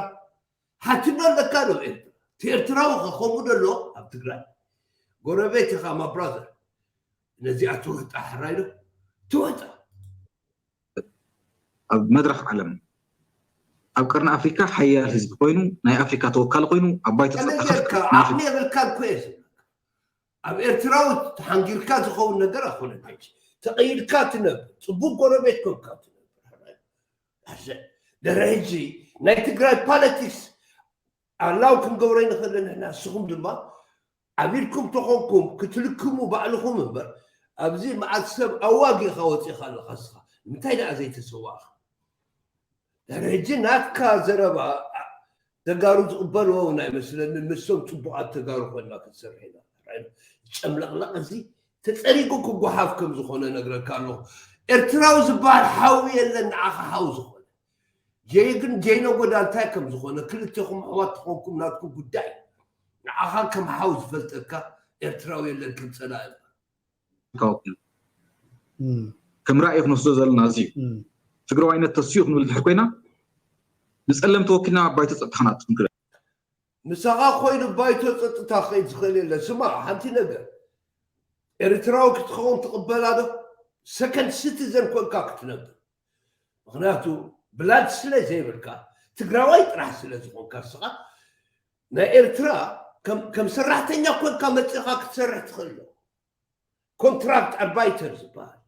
ሓትኖ ኣለካ ደብ ኤርትራ። እቲ ኤርትራዊ ከ ከምኡ ደሎ ኣብ ትግራይ ጎረቤት ኢኻ ማ ብራዘር። ነዚኣ ትውህጣ ሕራይ ዶ ትውህጣ። ኣብ መድረኽ ዓለም ኣብ ቀርኒ ኣፍሪካ ሓያል ህዝቢ ኮይኑ ናይ ኣፍሪካ ተወካሊ ኮይኑ ኣብ ባይቶ ጸጥታ ከፍቅድ ዓቕሚ የብልካ እኮ እየ ዝብለካ። ኣብ ኤርትራዊ ተሓንጊርካ ዝኸውን ነገር ኣይኮነን። ሕጂ ተቐይድካ ትነብር ጽቡቅ ጎረቤት ኮንካ ትነብር። ሕራይ ኣሰ- ደረ ሕጂ ናይ ትግራይ ፖለቲክስ ኣላው ክንገብሮ ይንኽእል ንሕና። ንስኹም ድማ ዓቢድኩም ተኾንኩም ክትልክሙ ባዕልኹም እምበር ኣብዚ መዓት ሰብ ኣዋጊእኻ ወፂእኻ ኣለኻ። ንስኻ ንምንታይ ደኣ ዘይተሰዋእኻ? ደረ ሕጂ ናትካ ዘረባ ተጋሩ ዝቕበልዎ እውን ኣይመስለንን። ንሶም ፅቡቓት ተጋሩ ኮይንና ክንሰርሕ ኢና። ጨምለቕለቕ እዚ ተፀሪጉ ክጓሓፍ ከም ዝኾነ ነግረካ ኣለኹ። ኤርትራዊ ዝበሃል ሓዊ የለን ንዓኻ ሓው ዝኾነ። ጀይግን ጀይነጎዳ እንታይ ከም ዝኾነ ክልቴኹም ኣሕዋት ተኾንኩም ናትኩም ጉዳይ። ንዓኻ ከም ሓው ዝፈልጠካ ኤርትራዊ የለን ከም ፀላኢ። ተወኪሉ ከም ራእይ ክንወስዶ ዘለና እዚ እዩ። ትግራዋይነት ተስዩ ክንብል ድሕር ኮይና ንፀለምቲ ወኪልና ኣብ ባይቶ ፀጥታ ክንኣቱ ክንክእል። ምሳኻ ኮይኑ ባይቶ ፀጥታ ክኸይድ ዝኽእል የለን። ስማ ሓንቲ ነገር ኤርትራዊ ክትኸውን ትቕበላ ዶ? ሰከንድ ሲቲዘን ኮንካ ክትነብር። ምክንያቱ ብላድ ስለ ዘይብልካ ትግራዋይ ጥራሕ ስለ ዝኾንካ ንስኻ ናይ ኤርትራ ከም ሰራሕተኛ ኮንካ መፂኻ ክትሰርሕ ትኽእል ዶ? ኮንትራክት ኣርባይተር ዝበሃል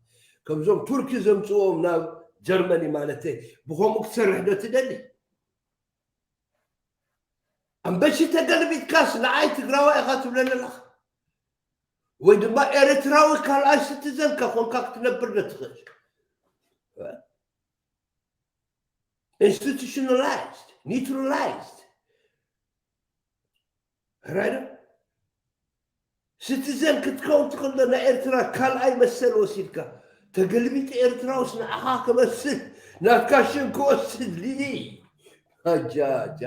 ከምዞም ቱርኪ ዘምፅዎም ናብ ጀርመኒ ማለተይ ብከምኡ ክትሰርሕ ዶ ትደሊ? ኣንበሺ ተገልቢጥካስ ንዓይ ትግራዋይ ኢኻ ትብለኒ ኣለኻ? ወይ ድማ ኤርትራዊ ካልኣይ ሲቲዘን ከኾንካ ክትነብር ዶ ትኽእል? ኢንስቲቱሽናላይዝድ ኒውትራላይዝድ ራይዶ ሲቲዘን ክትከውን ትኽእል ናይ ኤርትራ ካልኣይ መሰል ወሲድካ ተገልቢጢ ኤርትራውስ ንዓኻ ክመስል ናትካ ሽም ክወስድ ሊሊ ኣጃ ኣጃ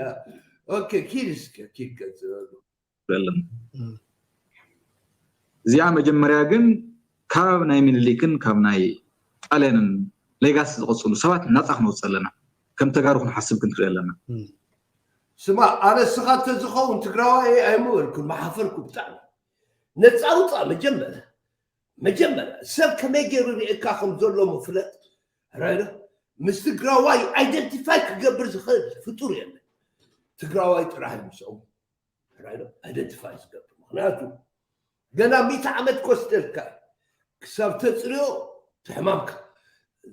ኦኬ ኪድ እስከ ኪድ ገጽ ኣለና። እዚኣ መጀመርያ ግን ካብ ናይ ምኒልክን ካብ ናይ ጣልያንን ሌጋሲ ዝቐፅሉ ሰባት ናፃ ክንወፅእ ኣለና። ከም ተጋሩ ክንሓስብ ክንክእል ኣለና። ስማ ኣነ ስኻ ተዝኸውን ትግራዋይ ኣይምበልኩን ምሓፈርኩ ብጣዕሚ ነፃ ውፃእ መጀመርያ መጀመርያ ሰብ ከመይ ገይሩ ርኤካ ከም ዘሎ ምፍለጥ ራይዶ ምስ ትግራዋይ ኣይደንቲፋይ ክገብር ዝኽእል ፍጡር የለን። ትግራዋይ ጥራሕ እዩ ምስኦም ራይዶ ኣይደንቲፋይ ዝገብር ምክንያቱ ገና ሚእቲ ዓመት ክወስደልካ ክሳብ ተፅርዮ ትሕማምካ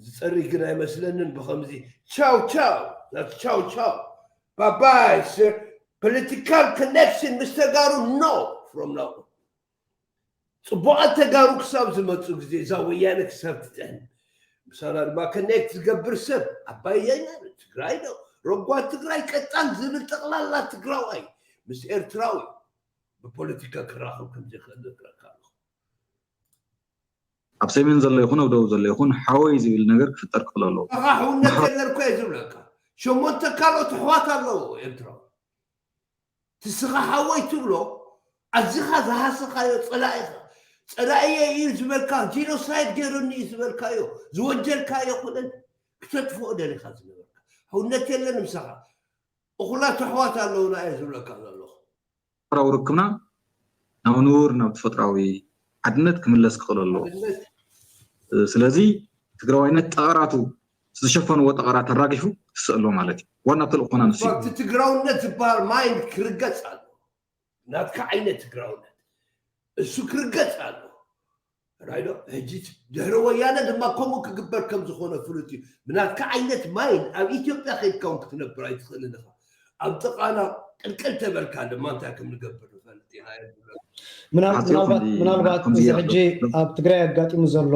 ዝፀሪ ግን ኣይመስለንን ብከምዚ ቻው ቻው ዛት ቻው ቻው ባባይ ስር ፖለቲካል ኮኔክሽን ምስ ተጋሩ no from now ፅቡቃት ተጋሩ ክሳብ ዝመፁ ግዜ እዛ ወያነ ክሳብ ትጥዕን ምሳና ድማ ኮኔክት ዝገብር ሰብ ኣባይ ያያ ትግራይ ነው ረጓድ ትግራይ ቀጣን ዝብል ጠቅላላ ትግራዋይ ምስ ኤርትራዊ ብፖለቲካ ክራኸብ ከምዘይክእል ነግረካ ኣለኹ። ኣብ ሰሜን ዘሎ ይኹን ኣብ ደቡብ ዘሎ ይኹን ሓወይ ዝብል ነገር ክፍጠር ክኽእል ኣለዎ። ንስኻ ሕውነት የለን እኮ እየ ዝብለካ። ሸሞንተ ካልኦት ኣሕዋት ኣለዎ ኤርትራ። ንስኻ ሓወይ ትብሎ ኣዝኻ ዝሃሰኻዮ ጸላኢኻ፣ ጸላኢየ እዩ ዝበልካ፣ ጂኖሳይድ ገይሩኒ እዩ ዝበልካዮ፣ ዝወጀልካዮ ኩለን ክተጥፍኦ ደሊኻ ዝነበርካ። ሕውነት የለን ምሳኻ። እኹላት ኣሕዋት ኣለውና እየ ዝብለካ ዘለኹ። ተፈጥራዊ ርክብና ናብ ንቡር ናብ ተፈጥራዊ ሓድነት ክምለስ ክኽእል ኣለዎ። ስለዚ ትግራዋይነት ጠቐራቱ ዝሸፈንዎ ጠቐራት ኣራጊፉ ክስእ ኣለዎ ማለት እዩ። ዋና ተልእኾና ንሱ እዩ። ትግራውነት ዝበሃል ማይን ክርገጽ ኣሎ። ናትካ ዓይነት ትግራውነት እሱ ክርገጽ ኣሎ። ራይዶ ሕጂ ድሕሪ ወያነ ድማ ከምኡ ክግበር ከም ዝኾነ ፍሉጥ እዩ። ብናትካ ዓይነት ማይን ኣብ ኢትዮጵያ ከይድካ እውን ክትነብር ኣይትኽእልን ኢኻ። ኣብ ጥቓና ቅልቅል ተበልካ ድማ እንታይ ከም ንገብር ንፈልጥ ኢና። ምናልባት እዚ ሕጂ ኣብ ትግራይ ኣጋጢሙ ዘሎ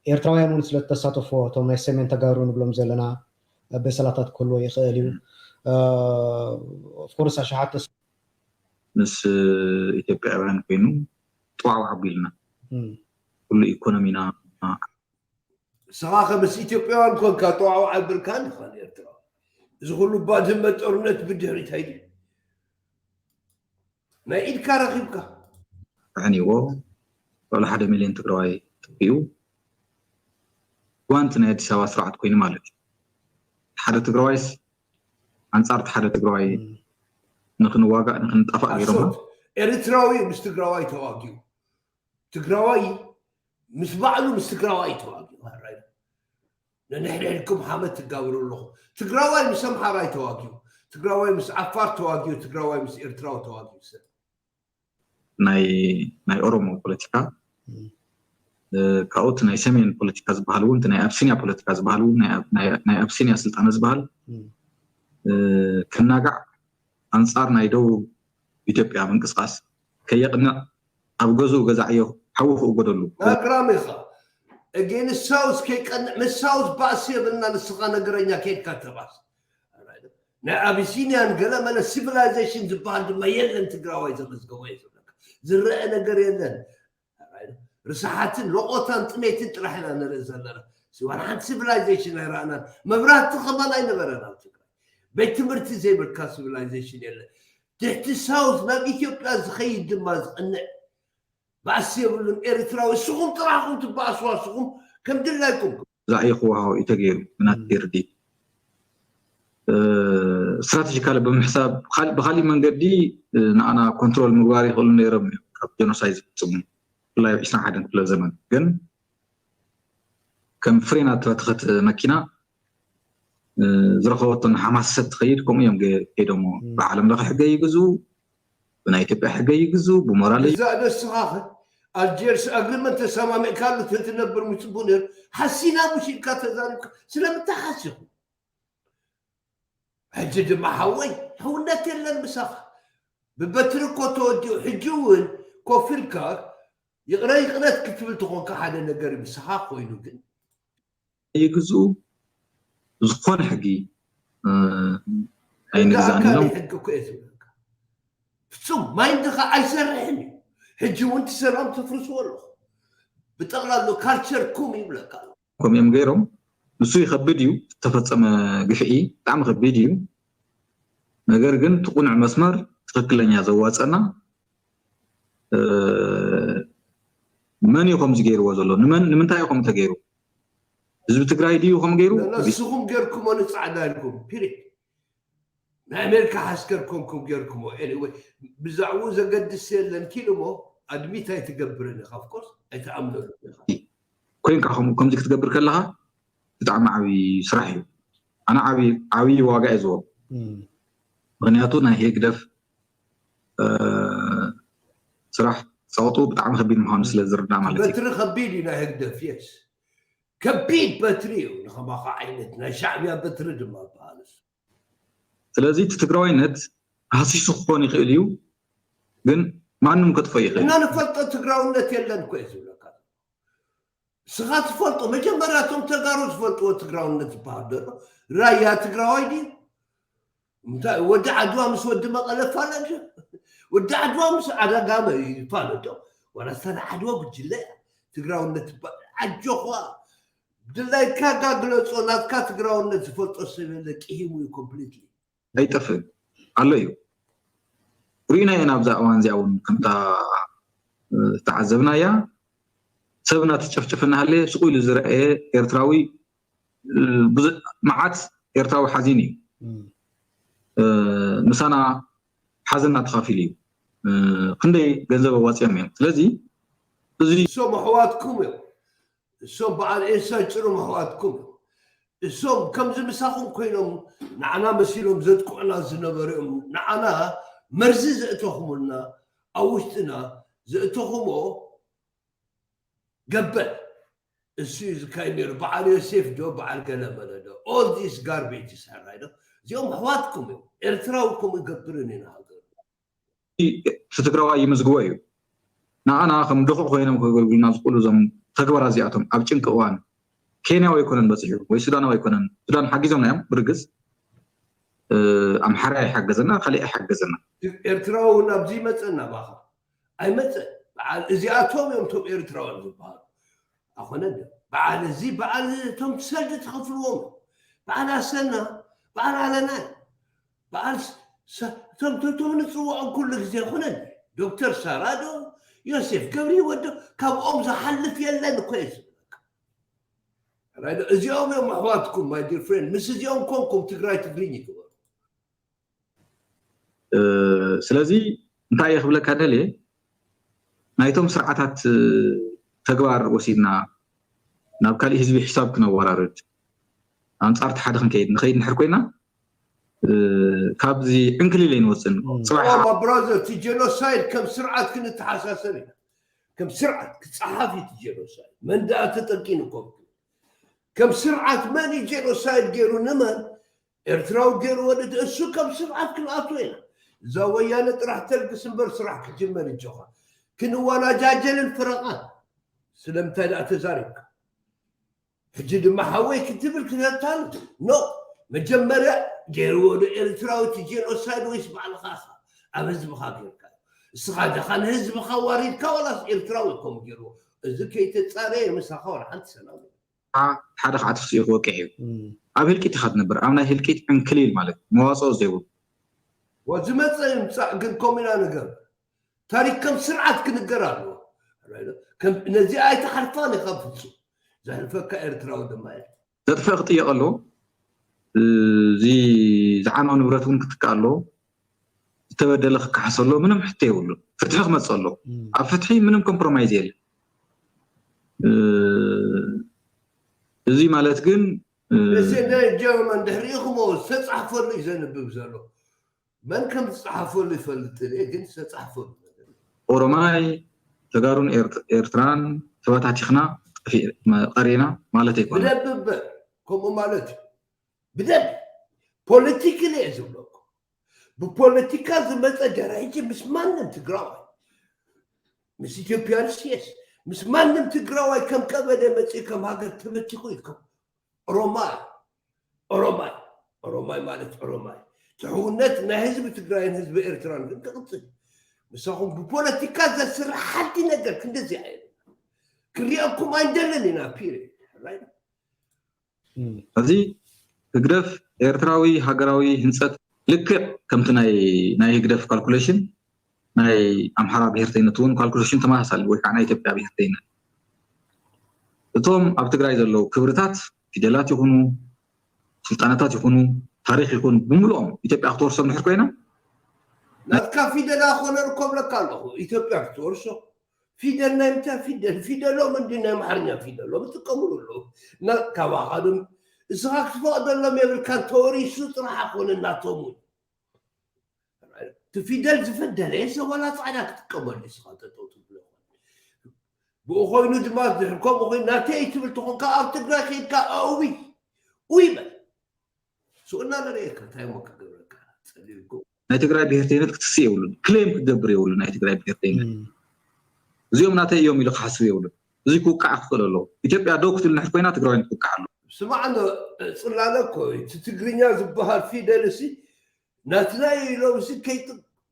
ኤርትራውያን እውን ስለ ተሳተፎ እቶም ናይ ሰሜን ተጋሩ ንብሎም ዘለና በሰላታት ክህልዎ ይኽእል እዩ። ኦፍኮርስ ኣሽሓት ምስ ኢትዮጵያውያን ኮይኑ ጥዋዕዋዕ ኣቢልና ኩሉ ኢኮኖሚና ንስኻ ከ ምስ ኢትዮጵያውያን ኮንካ ጥዋዕዋዕ ኣቢልካን ኢኻ ንኤርትራ። እዚ ኩሉ ባድመ ጦርነት ብድሕሪት ኣይድዩ ናይ ኢድካ ረኺብካ ኣዕኒዎ ልዕሊ ሓደ ሚልዮን ትግራዋይ ጥፊኡ ጓንቲ ናይ ኣዲስ ኣበባ ስርዓት ኮይኑ ማለት እዩ። ሓደ ትግራዋይስ ኣንጻር እቲ ሓደ ትግራዋይ ንክንዋጋእ ንክንጣፋእ ገይሮምና። ኤርትራዊ ምስ ትግራዋይ ተዋጊኡ፣ ትግራዋይ ምስ ባዕሉ ምስ ትግራዋይ ተዋጊኡ። ነንሕድሕድኩም ሓመድ ትጋብሩ ኣለኹም። ትግራዋይ ምስ ኣምሓራይ ተዋጊኡ፣ ትግራዋይ ምስ ዓፋር ተዋጊኡ፣ ትግራዋይ ምስ ኤርትራዊ ተዋጊኡ። ሰብ ናይ ናይ ኦሮሞ ፖለቲካ ካብኡ ናይ ሰሜን ፖለቲካ ዝበሃል እውን ናይ ኣብሲኒያ ፖለቲካ ዝበሃል እውን ናይ ኣብሲኒያ ስልጣነ ዝበሃል ክናጋዕ ኣንፃር ናይ ደቡብ ኢትዮጵያ ምንቅስቃስ ከየቅንዕ ኣብ ገዝኡ ገዛዕዮ ሓዊ ክእጎደሉ ኣግራም ኢኻ። እጌን ሳውዝ ከይቀንዕ ምስ ሳውዝ ባእሲ የብልና። ንስኻ ነገረኛ ከይድካ ተባስ ናይ ኣቢሲኒያን ገለመለ ሲቪላይዜሽን ዝበሃል ድማ የለን። ትግራዋይ ዘመዝገቦ እየ ዝብለካ። ዝረአ ነገር የለን። ርስሓትን ሎቆታን ጥሜትን ጥራሕ ኢና ንርኢ ዘለና። ዋላ ሓንቲ ሲቪላይዜሽን ኣይረኣናን። መብራህቲ ከማን ኣይነበረን ኣብ ትግራይ። ቤት ትምህርቲ ዘይብልካ ሲቪላይዜሽን የለን። ትሕቲ ሳውዝ ናብ ኢትዮጵያ ዝኸይድ ድማ ዝቕንዕ ባእሲ የብሉን። ኤርትራዊ እስኹም ጥራሕኹም ትባእስዋ እስኹም ከም ድላይኩም። ዛዕይ ክወሃቦ እዩ ተገይሩ ብናተይ ርድኢት። ስትራቴጂካሊ ብምሕሳብ ብካሊእ መንገዲ ንኣና ኮንትሮል ምግባር ይኽእሉ ነይሮም እዮም ካብ ጀኖሳይድ ዝፍፅሙ ብፍላይ ኣብ ዕስራን ሓደን ክፍለ ዘመን ግን ከም ፍሬን ኣተኸትኸት መኪና ዝረኸበቶ ንሓማስ ሰብ ትኸይድ ከምኡ እዮም ከይዶሞ ብዓለም ለኸ ሕገ ይግዝኡ ብናይ ኢትዮጵያ ሕገ ይግዝኡ ብሞራል እዛ ደስኻኸ ኣልጀርስ ኣግሪመንት ተሰማሚዕካሉ ትትነብር ምፅቡ ነይሩ ሓሲና ሙሽ ኢልካ ተዛሪብካ ስለምንታይ ሓሲኹ ሕጂ ድማ ሓወይ ሕውነት የለን ምሳኻ ብበትሪ እኮ ተወዲኡ ሕጂ እውን ኮፍ ኢልካ ይቕረ ይቕረት ክትብል ተኾንካ ሓደ ነገር ምሳኻ ኮይኑ ግን ይግዝኡ ዝኾነ ሕጊ ኣይንግዛእን ኢሎም ሕጊ እኮ እየ ዝብለካ ፍፁም ማይንድኻ ኣይሰርሕን እዩ ሕጂ እውን ትሰላም ተፍርስዎ ኣለኹ ብጠቕላሉ ካልቸር ኩም ይብለካ ኣሎ ከምኡ እዮም ገይሮም ንሱ ይኸብድ እዩ ዝተፈፀመ ግፍዒ ብጣዕሚ ከቢድ እዩ ነገር ግን ትቁንዕ መስመር ትክክለኛ ዘዋፀና መን እዩ ከምዚ ገይርዎ ዘሎ ንምንታይ እዩ ከምኡ ተገይሩ ህዝቢ ትግራይ ድዩ ከም ገይሩ ንስኹም ገርኩሞ ንፃዕዳ ኢልኩም ፒሪድ ናይ ኣሜሪካ ሓስከር ኮንኩም ገርኩሞ ኤኒወይ ብዛዕባኡ ዘገድስ የለን ኪልሞ ኣድሚት ኣይትገብርን ኢኻ ኦፍኮርስ ኣይትኣምነሉ ኢኻ ኮይንካ ከምኡ ከምዚ ክትገብር ከለኻ ብጣዕሚ ዓብዪ ስራሕ እዩ ኣነ ዓብዪ ዋጋ እየ ዝወ ምክንያቱ ናይ ህግደፍ ስራሕ ፀቕጡ ብጣዕሚ ከቢድ ምዃኑ ስለ ዝርዳእ ማለት እዩ በትሪ ከቢድ እዩ ናይ ህግደፍ የስ ከቢድ በትሪ እዩ ንኸማኻ ዓይነት ናይ ሻዕብያ በትሪ ድማ በሃልስ ስለዚ እቲ ትግራዋይነት ሃሲሱ ክኾን ይኽእል እዩ ግን ማንም ከጥፎ ይኽእል እና ንፈልጦ ትግራውነት የለን እኮ እዩ ዝብለካ ስኻ ትፈልጦ መጀመርያ እቶም ተጋሩ ዝፈልጥዎ ትግራውነት ዝበሃል ዘሎ ራያ ትግራዋይ ድዩ እንታይ ወዲ ዓድዋ ምስ ወዲ መቐለ ፋለጥ ወዲ ዓድዋ ምስ ኣዳጋመ ይፋለጦ ዋላ ስታ ዓድዋ ጉጅለ ትግራውነት ትባ-፣ ኣጆኻ ድላይካ ጋ ግለጾ። ናትካ ትግራውነት ዝፈልጦ ሰብ የለ፣ ቅሂሙ እዩ ኮምፕሊትሊ። ኣይጠፍእን ኣሎ እዩ። ርኢናዮ ናብዛ እዋን እዚኣ እውን ከምታ ዝተዓዘብናያ ሰብ እናተጨፍጨፈ እናሃለየ ስቕ ኢሉ ዝረኣየ ኤርትራዊ መዓት ኤርትራዊ ሓዚን እዩ። ምሳና ሓዘና ተኻፊሉ እዩ። ክንደይ ገንዘብ ኣዋፂኦም እዮም። ስለዚ እዚ እሶም ኣሕዋትኩም እዮም። እሶም በዓል ኤልሳ ጭሩም ኣሕዋትኩም እዮም። እሶም ከምዚ ምሳኹም ኮይኖም ንዓና መሲሎም ዘጥቅዑና ዝነበሩ እዮም። ንዓና መርዚ ዘእተኹምልና ኣብ ውሽጥና ዘእተኹሞ ገበል እሱ እዩ ዝካይ ነይሩ። በዓል ዮሴፍ ዶ በዓል ገለመለ ዶ? All this garbage ይስሕራይ ዶ? እዚኦም ኣሕዋትኩም እዮም። ኤርትራዊ ከምኡ ይገብርን ኢና ሃገሩ። እቲ ትግራዋይ ይምዝግቦ እዩ። ንኣና ከም ድኹዕ ኮይኖም ከገልግሉና ዝኽእሉ እዞም ተግባራት እዚኣቶም ኣብ ጭንቂ እዋን ኬንያዊ ኣይኮነን በፂሑ ወይ ሱዳናዊ ኣይኮነን። ሱዳን ሓጊዞምና እዮም ብርግፅ ኣምሓራ ይሓገዘና ካሊእ ኣይሓገዘና። ኤርትራዊ እውን ኣብዚ ይመፀና ባኻ ኣይመፀን። በዓል እዚኣቶም እዮም እቶም ኤርትራውያን ዝበሃሉ ኣኾነ ዶ? በዓል እዚ በዓል እቶም ሰልዲ ትኸፍልዎም በዓል ኣሰና በዓል ኣለና በዓል እቶም ንፅውዖም ኩሉ ግዜ ይኹነን ዶክተር ሳራ ዶ ዮሴፍ ገብሪ ወዶ ካብኦም ዝሓልፍ የለን እኮ እየ ዝብለካ። እዚኦም እዮም ኣሕዋትኩም my dear friend። ምስ እዚኦም ኮንኩም ትግራይ ትግርኝ ይግበሩ። ስለዚ እንታይ እየ ክብለካ ደልየ ናይቶም ስርዓታት ተግባር ወሲድና ናብ ካሊእ ህዝቢ ሕሳብ ክነወራርድ ኣንፃር እቲ ሓደ ክንከይድ ንኸይድ ንድሕር ኮይና ካብዚ ዕንክሊል ኣይንወፅን። ፅባሕ ብራዘር እቲ ጀኖሳይድ ከም ስርዓት ክንተሓሳሰብ ኢና። ከም ስርዓት ክፀሓፍ እዩ እቲ ጀኖሳይድ። መን ደኣ ተጠቂኑ ኮም ከም ስርዓት መን እዩ ጀኖሳይድ ገይሩ ንመን ኤርትራዊ ገይሩ ወደ እሱ ከም ስርዓት ክንኣቱ ኢና። እዛ ወያነ ጥራሕ ተልግስ እምበር ስራሕ ክጅመር እጆኻ ክንዋናጃጀልን ፍረቓን ስለምንታይ ደኣ ተዛሪብካ? ሕጂ ድማ ሓወይ ክትብል ክነታን ኖ መጀመርያ ገይርዎ ዶ ኤርትራዊ እቲ ጄኖሳይድ ወይስ ባዕልኻ ኢኻ ኣብ ህዝብኻ ገይርካ? እስኻ ደኻ ንህዝብኻ ዋሪድካ ዋላስ ኤርትራዊ ከም ገይርዎ? እዚ ከይተፃረየ ምሳኻ ዋላ ሓንቲ ሰላም ሓደ ከዓ ትፍፅኡ ክወቅሕ እዩ። ኣብ ህልቂት ኢኻ ትነብር፣ ኣብ ናይ ህልቂት ዕንክሊል ማለት መዋፅኦ ዘይብሉ። ዝመፀ ይምፃእ ግን ከምኡ ኢና ንገብር። ታሪክ ከም ስርዓት ክንገር ኣለዎ። ነዚ ኣይትሓልፋን ኢኻ ፍፁም ዘሕልፈካ ኤርትራዊ ድማ እየ። ዘጥፍእ ክጥየቕ ኣለዎ። እዚ ዝዓነወ ንብረት እውን ክትካእ ኣለዎ። ዝተበደለ ክከሓስ ኣለዎ። ምንም ሕቶ የብሉን። ፍትሒ ክመፅእ ኣለዎ። ኣብ ፍትሒ ምንም ኮምፕሮማይዝ የለን። እዚ ማለት ግን እዚ ናይ ጀርመን ድሕሪኡ ክመ ዝተፃሕፈሉ እዩ ዘንብብ ዘሎ። መን ከም ዝፀሓፈሉ ይፈልጥ እየ ግን ዝተፃሕፈሉ ነገር ኦሮማይ ተጋሩን ኤርትራን ተበታቲኽና ጠፊ- መ- ቀሪና ማለት ኣይኮነ። ብደብበ ከምኡ ማለት እዩ። ብደብ ፖለቲክሊ እየ ዝብለኩም። ብፖለቲካ ዝመፀ ደራይጂ ምስ ማንም ትግራዋይ ምስ ኢትዮጵያንስ የስ ምስ ማንም ትግራዋይ ከም ቀበሌ መፅኡ ከም ሃገር ተበቲኹ እዩ ከም ኦሮማይ ኦሮማይ ኦሮማይ ማለት ኦሮማይ ትሕውነት ናይ ህዝቢ ትግራይን ህዝቢ ኤርትራን ግን ክቕፅል ምሳኹም ብፖለቲካ ዘስርሕ ሓዲ ነገር ክንደዚ ኣየ ክሪአኩም ኣይንደልን ኢና ፒሪ እዚ ህግደፍ ኤርትራዊ ሃገራዊ ህንፀት ልክዕ ከምቲ ናይ ናይ ህግደፍ ካልኩሌሽን ናይ ኣምሓራ ብሄርተይነት እውን ካልኩሌሽን ተመሳሳሊ ወይ ከዓ ናይ ኢትዮጵያ ብሄርተይነት እቶም ኣብ ትግራይ ዘለዉ ክብርታት ፊደላት ይኹኑ ስልጣነታት ይኹኑ ታሪክ ይኹን ብምልኦም ኢትዮጵያ ክትወርሶም ድሕር ኮይና ናትካ ፊደል ኣኮነ እኮ ብለካ ኣለኹ ኢትዮጵያ ክትወርሶ ፊደል ናይ ምንታይ ፊደል ፊደሎም እንዲ ናይ ኣምሓርኛ ፊደሎም ይጥቀምሉ ኣለዉ ካባኻ ዶ እስኻ ክትፈቕደሎም የብልካን ተወሪሱ ጥራሕ ኣኮነ ናቶም እውን እቲ ፊደል ዝፈደለ ሰብ ዋላ ፃዕዳ ክጥቀመሉ እስኻ ጠጠው ትብሎ ብኡ ኮይኑ ድማ ድሕር ከምኡ ኮይኑ ናተይ ትብል ተኾንካ ኣብ ትግራይ ከይድካ ኣእዊ ውይ በል ስኡና ነርእየካ እንታይ እሞ ክገብረካ ፀሊልኩም ናይ ትግራይ ብሄርተይነት ክትስእ የብሉን ክሌም ክገብር የብሉን ናይ ትግራይ ብሄርተይነት እዚኦም ናተይ እዮም ኢሉ ክሓስብ የብሉን እዚ ክውቃዕ ክኽእል ኣለዎ ኢትዮጵያ ደው ክትብል ንሕር ኮይና ትግራዋይን ትውቃዕ ኣሎ ስማዕ እንዶ ፅላለ እኮ እዩ እቲ ትግርኛ ዝበሃል ፊደል እሲ ናትና እዩ ኢሎም እሲ ከይጥ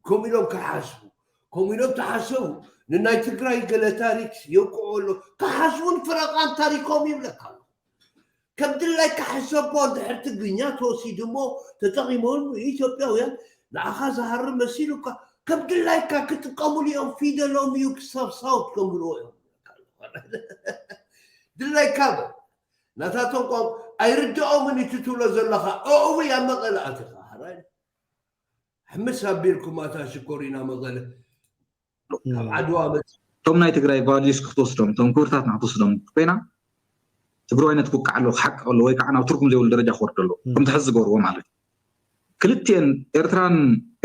ከምኡ ኢሎም ክሓስቡ ከምኡ ኢሎም ተሓሰቡ። ንናይ ትግራይ ገለ ታሪክ የውቅዖ ኣሎ። ክሓስቡን ፍረቓን ታሪኮም ይብለካ ኣሎ። ከም ድላይካ ሕሰቦ። እንድሕር ትግርኛ ተወሲዱ እሞ ተጠቒሞም ኢትዮጵያውያን ንዓኻ ዝሃርም መሲሉካ፣ ከም ድላይካ ክጥቀሙሉ እዮም። ፊደሎም እዩ ክሳብ ሳውት ከምብልዎ እዮም። ድላይካ በል። ናታቶም ቋንቋ ኣይርድኦምን እዩ ትብሎ ዘለኻ። እው ኣብ መቐለ ኣቲኻ ሕራይ ሕምስ ኣቢልኩም ኣታ ሽኮሪና መቐለ ካብ ዓድዋ መፅ እቶም ናይ ትግራይ ቫልዩስ ክትወስዶም እቶም ክብርታትና ክትወስዶም ኮይና ትግራዋይነት ክውቃዕ ኣለዎ ክሓቅቕ ኣለዎ ወይ ከዓ ናብ ትርጉም ዘይብሉ ደረጃ ክወርድ ኣለዎ ከምቲ ሕዚ ዝገብርዎ ማለት እዩ። ክልቲኤን ኤርትራን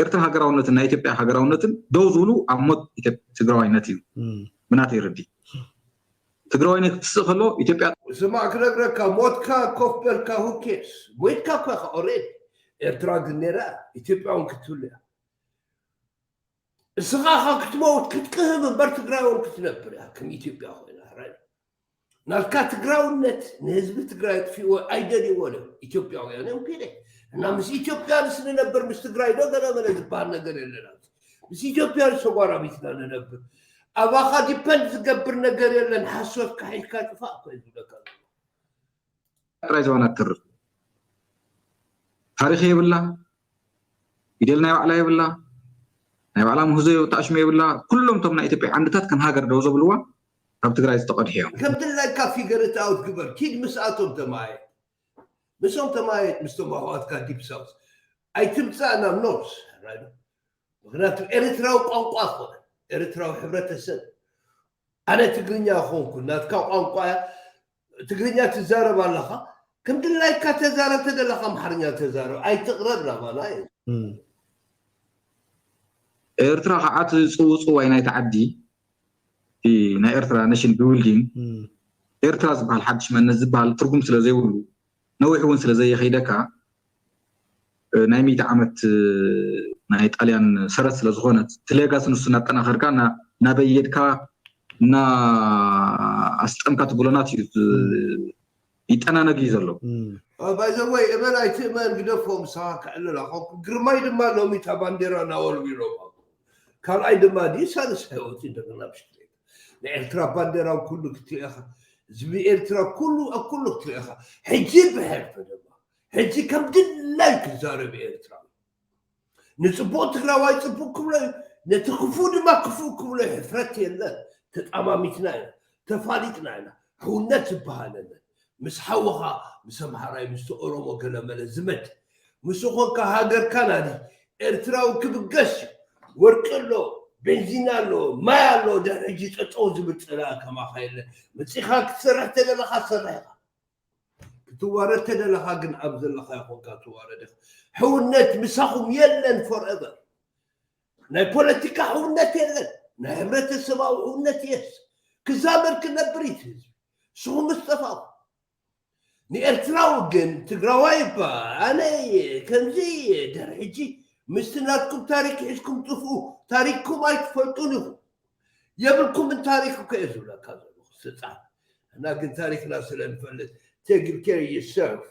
ኤርትራ ሃገራውነትን ናይ ኢትዮጵያ ሃገራውነትን ደው ዝብሉ ኣብ ሞት ኢትዮ- ትግራዋይነት እዩ ብናተይ ርዲ። ትግራዋይነት ክትስእ ከሎ ኢትዮጵያ ስማዕ ክነግረካ ሞትካ ኮፍ በልካ ሁኬስ ሞይትካ እኳ ኢኻ ኦሬዲ ኤርትራ ግን ነይራ ኢትዮጵያ እውን ክትህሉ እያ። እስኻ ኻ ክትመውት ክትቅህም እምበር ትግራይ እውን ክትነብር እያ ከም ኢትዮጵያ ኮይና ሕራይ ናትካ ትግራውነት ንህዝቢ ትግራይ ኣጥፊእዎ ኣይደልይዎን እዮም ኢትዮጵያውያን እዮም ፔሬ እና ምስ ኢትዮጵያንስ ንነብር ምስ ትግራይ ዶ ገለመለ ዝበሃል ነገር የለን ኣብዚ ምስ ኢትዮጵያንስ ተጓራቢትና ንነብር ኣባኻ ዲፐንድ ዝገብር ነገር የለን ሓሶትካ ሒዝካ ጥፋእ እኮ እዩ ዝብለካ ዘሎ ጥራይ ዝባና ትርፍ ታሪኽ የብላ ፊደል ናይ ባዕላ የብላ ናይ ባዕላ ምህዞ ተኣሽሙ የብላ ኩሎም እቶም ናይ ኢትዮጵያ ዓንድታት ከም ሃገር ደው ዘብልዋ ካብ ትግራይ ዝተቐድሑ እዮም ከም ድላይካ figure it out ግበር ኪድ ምስኣቶም ተማየ ምስኦም ተማየ ምስቶም ኣሕዋትካ deep south ኣይትምፃእ ናብ ኖርስ ምክንያቱ ኤርትራዊ ቋንቋ ኮነ ኤርትራዊ ሕብረተሰብ ኣነ ትግርኛ ኮንኩ ናትካ ቋንቋ ትግርኛ ትዛረብ ኣለኻ ከም ድላይካ ተዛረብ ተደለኻ ኣምሓርኛ ተዛረብ ኣይትቕረብ ናባና እዩ ኤርትራ ከዓ እቲ ፅውፅዋይ ናይቲ ዓዲ ናይ ኤርትራ nation building ኤርትራ ዝበሃል ሓድሽ መንነት ዝበሃል ትርጉም ስለ ዘይብሉ ነዊሕ እውን ስለ ዘየኸይደካ ናይ ሚእቲ ዓመት ናይ ጣልያን ሰረት ስለ ዝኾነት እቲ ሌጋሲ ንሱ እናጠናኸርካ እናበየድካ እና ኣስጠምካ ትብሎናት እዩ ይጠናነግ እዩ ዘሎ ባይዘወይ እመን ኣይትእመን ግደፎ ምሳኻ ክዕልል ኣኾንኩ ግርማይ ድማ ሎሚ እታ ባንዴራ እናወልዊሎም ካልኣይ ድማ ድዩ ሳልሳይ ወፂ እንደገና ብሽክሌታ ናይ ኤርትራ ባንዴራ ኩሉ ክትሪኦ ኢኻ ህዝቢ ኤርትራ ኩሉ ኣብ ኩሉ ክትሪኦ ኢኻ ሕጂ ብሕርፊ ድማ ሕጂ ከም ድላይ ክዛረብ ኤርትራ ንፅቡቅ ትግራዋይ ፅቡቅ ክብሎ እዩ ነቲ ክፉእ ድማ ክፉእ ክብሎ ሕፍረት የለን ተጣማሚትና ኢና ተፋሊጥና ኢና ሕውነት ዝበሃል የለን ምስ ሓውኻ ምስ ኣምሓራይ ምስ ኦሮሞ ገለመለ ዝመድ ምስ ኾንካ ሃገርካ ናዲ ኤርትራዊ ክብገስ እዩ ወርቂ ኣሎ ቤንዚን ኣሎ ማይ ኣሎ ድሕሪ ሕጂ ጠጠው ዝብል ፅላእ ከማኻ የለ መፂኻ ክትሰርሕ ተደለኻ ሰራሕ ኢኻ ክትዋረድ ተደለኻ ግን ኣብ ዘለኻ ይኾንካ ትዋረድ ኢኻ ሕውነት ምሳኹም የለን forever ናይ ፖለቲካ ሕውነት የለን ናይ ሕብረተሰባዊ ሕውነት የስ ክዛመድ ክነብር እዩ ህዝቢ ስኹም ምስ ጠፋኹ ንኤርትራዊ ግን ትግራዋይ እባ ኣነ ከምዚ ድሕሪ ሕጂ ምስቲ ናትኩም ታሪክ ሒዝኩም ጥፍኡ ታሪክኩም ኣይትፈልጡን ኢኹም የብልኩምን ታሪክ እኮ እየ ዝብለካ ዘለኹ ስልጣን እና ግን ታሪክና ስለ ንፈልጥ take care yourself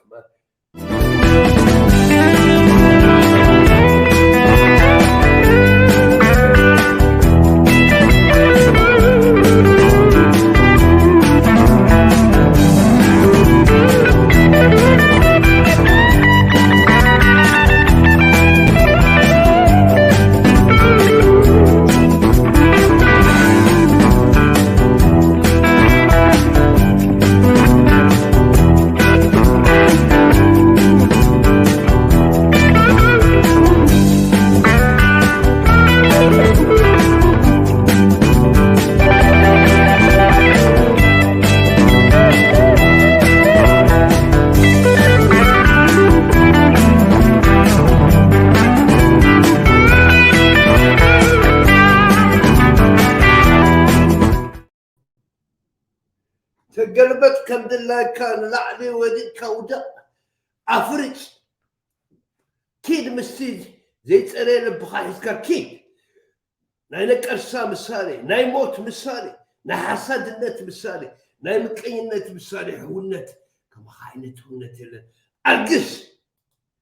ተገልበጥ ከም ድላይካ ንላዕሊ ወዲቕካ ውደቕ ኣፍርጭ ኪድ ምስቲ ዘይፀረየ ልብኻ ሒዝካ ኪድ ናይ ነቀርሳ ምሳሌ ናይ ሞት ምሳሌ ናይ ሓሳድነት ምሳሌ ናይ ምቀኝነት ምሳሌ ሕውነት ከማኻ ዓይነት ሕውነት የለን ኣልግስ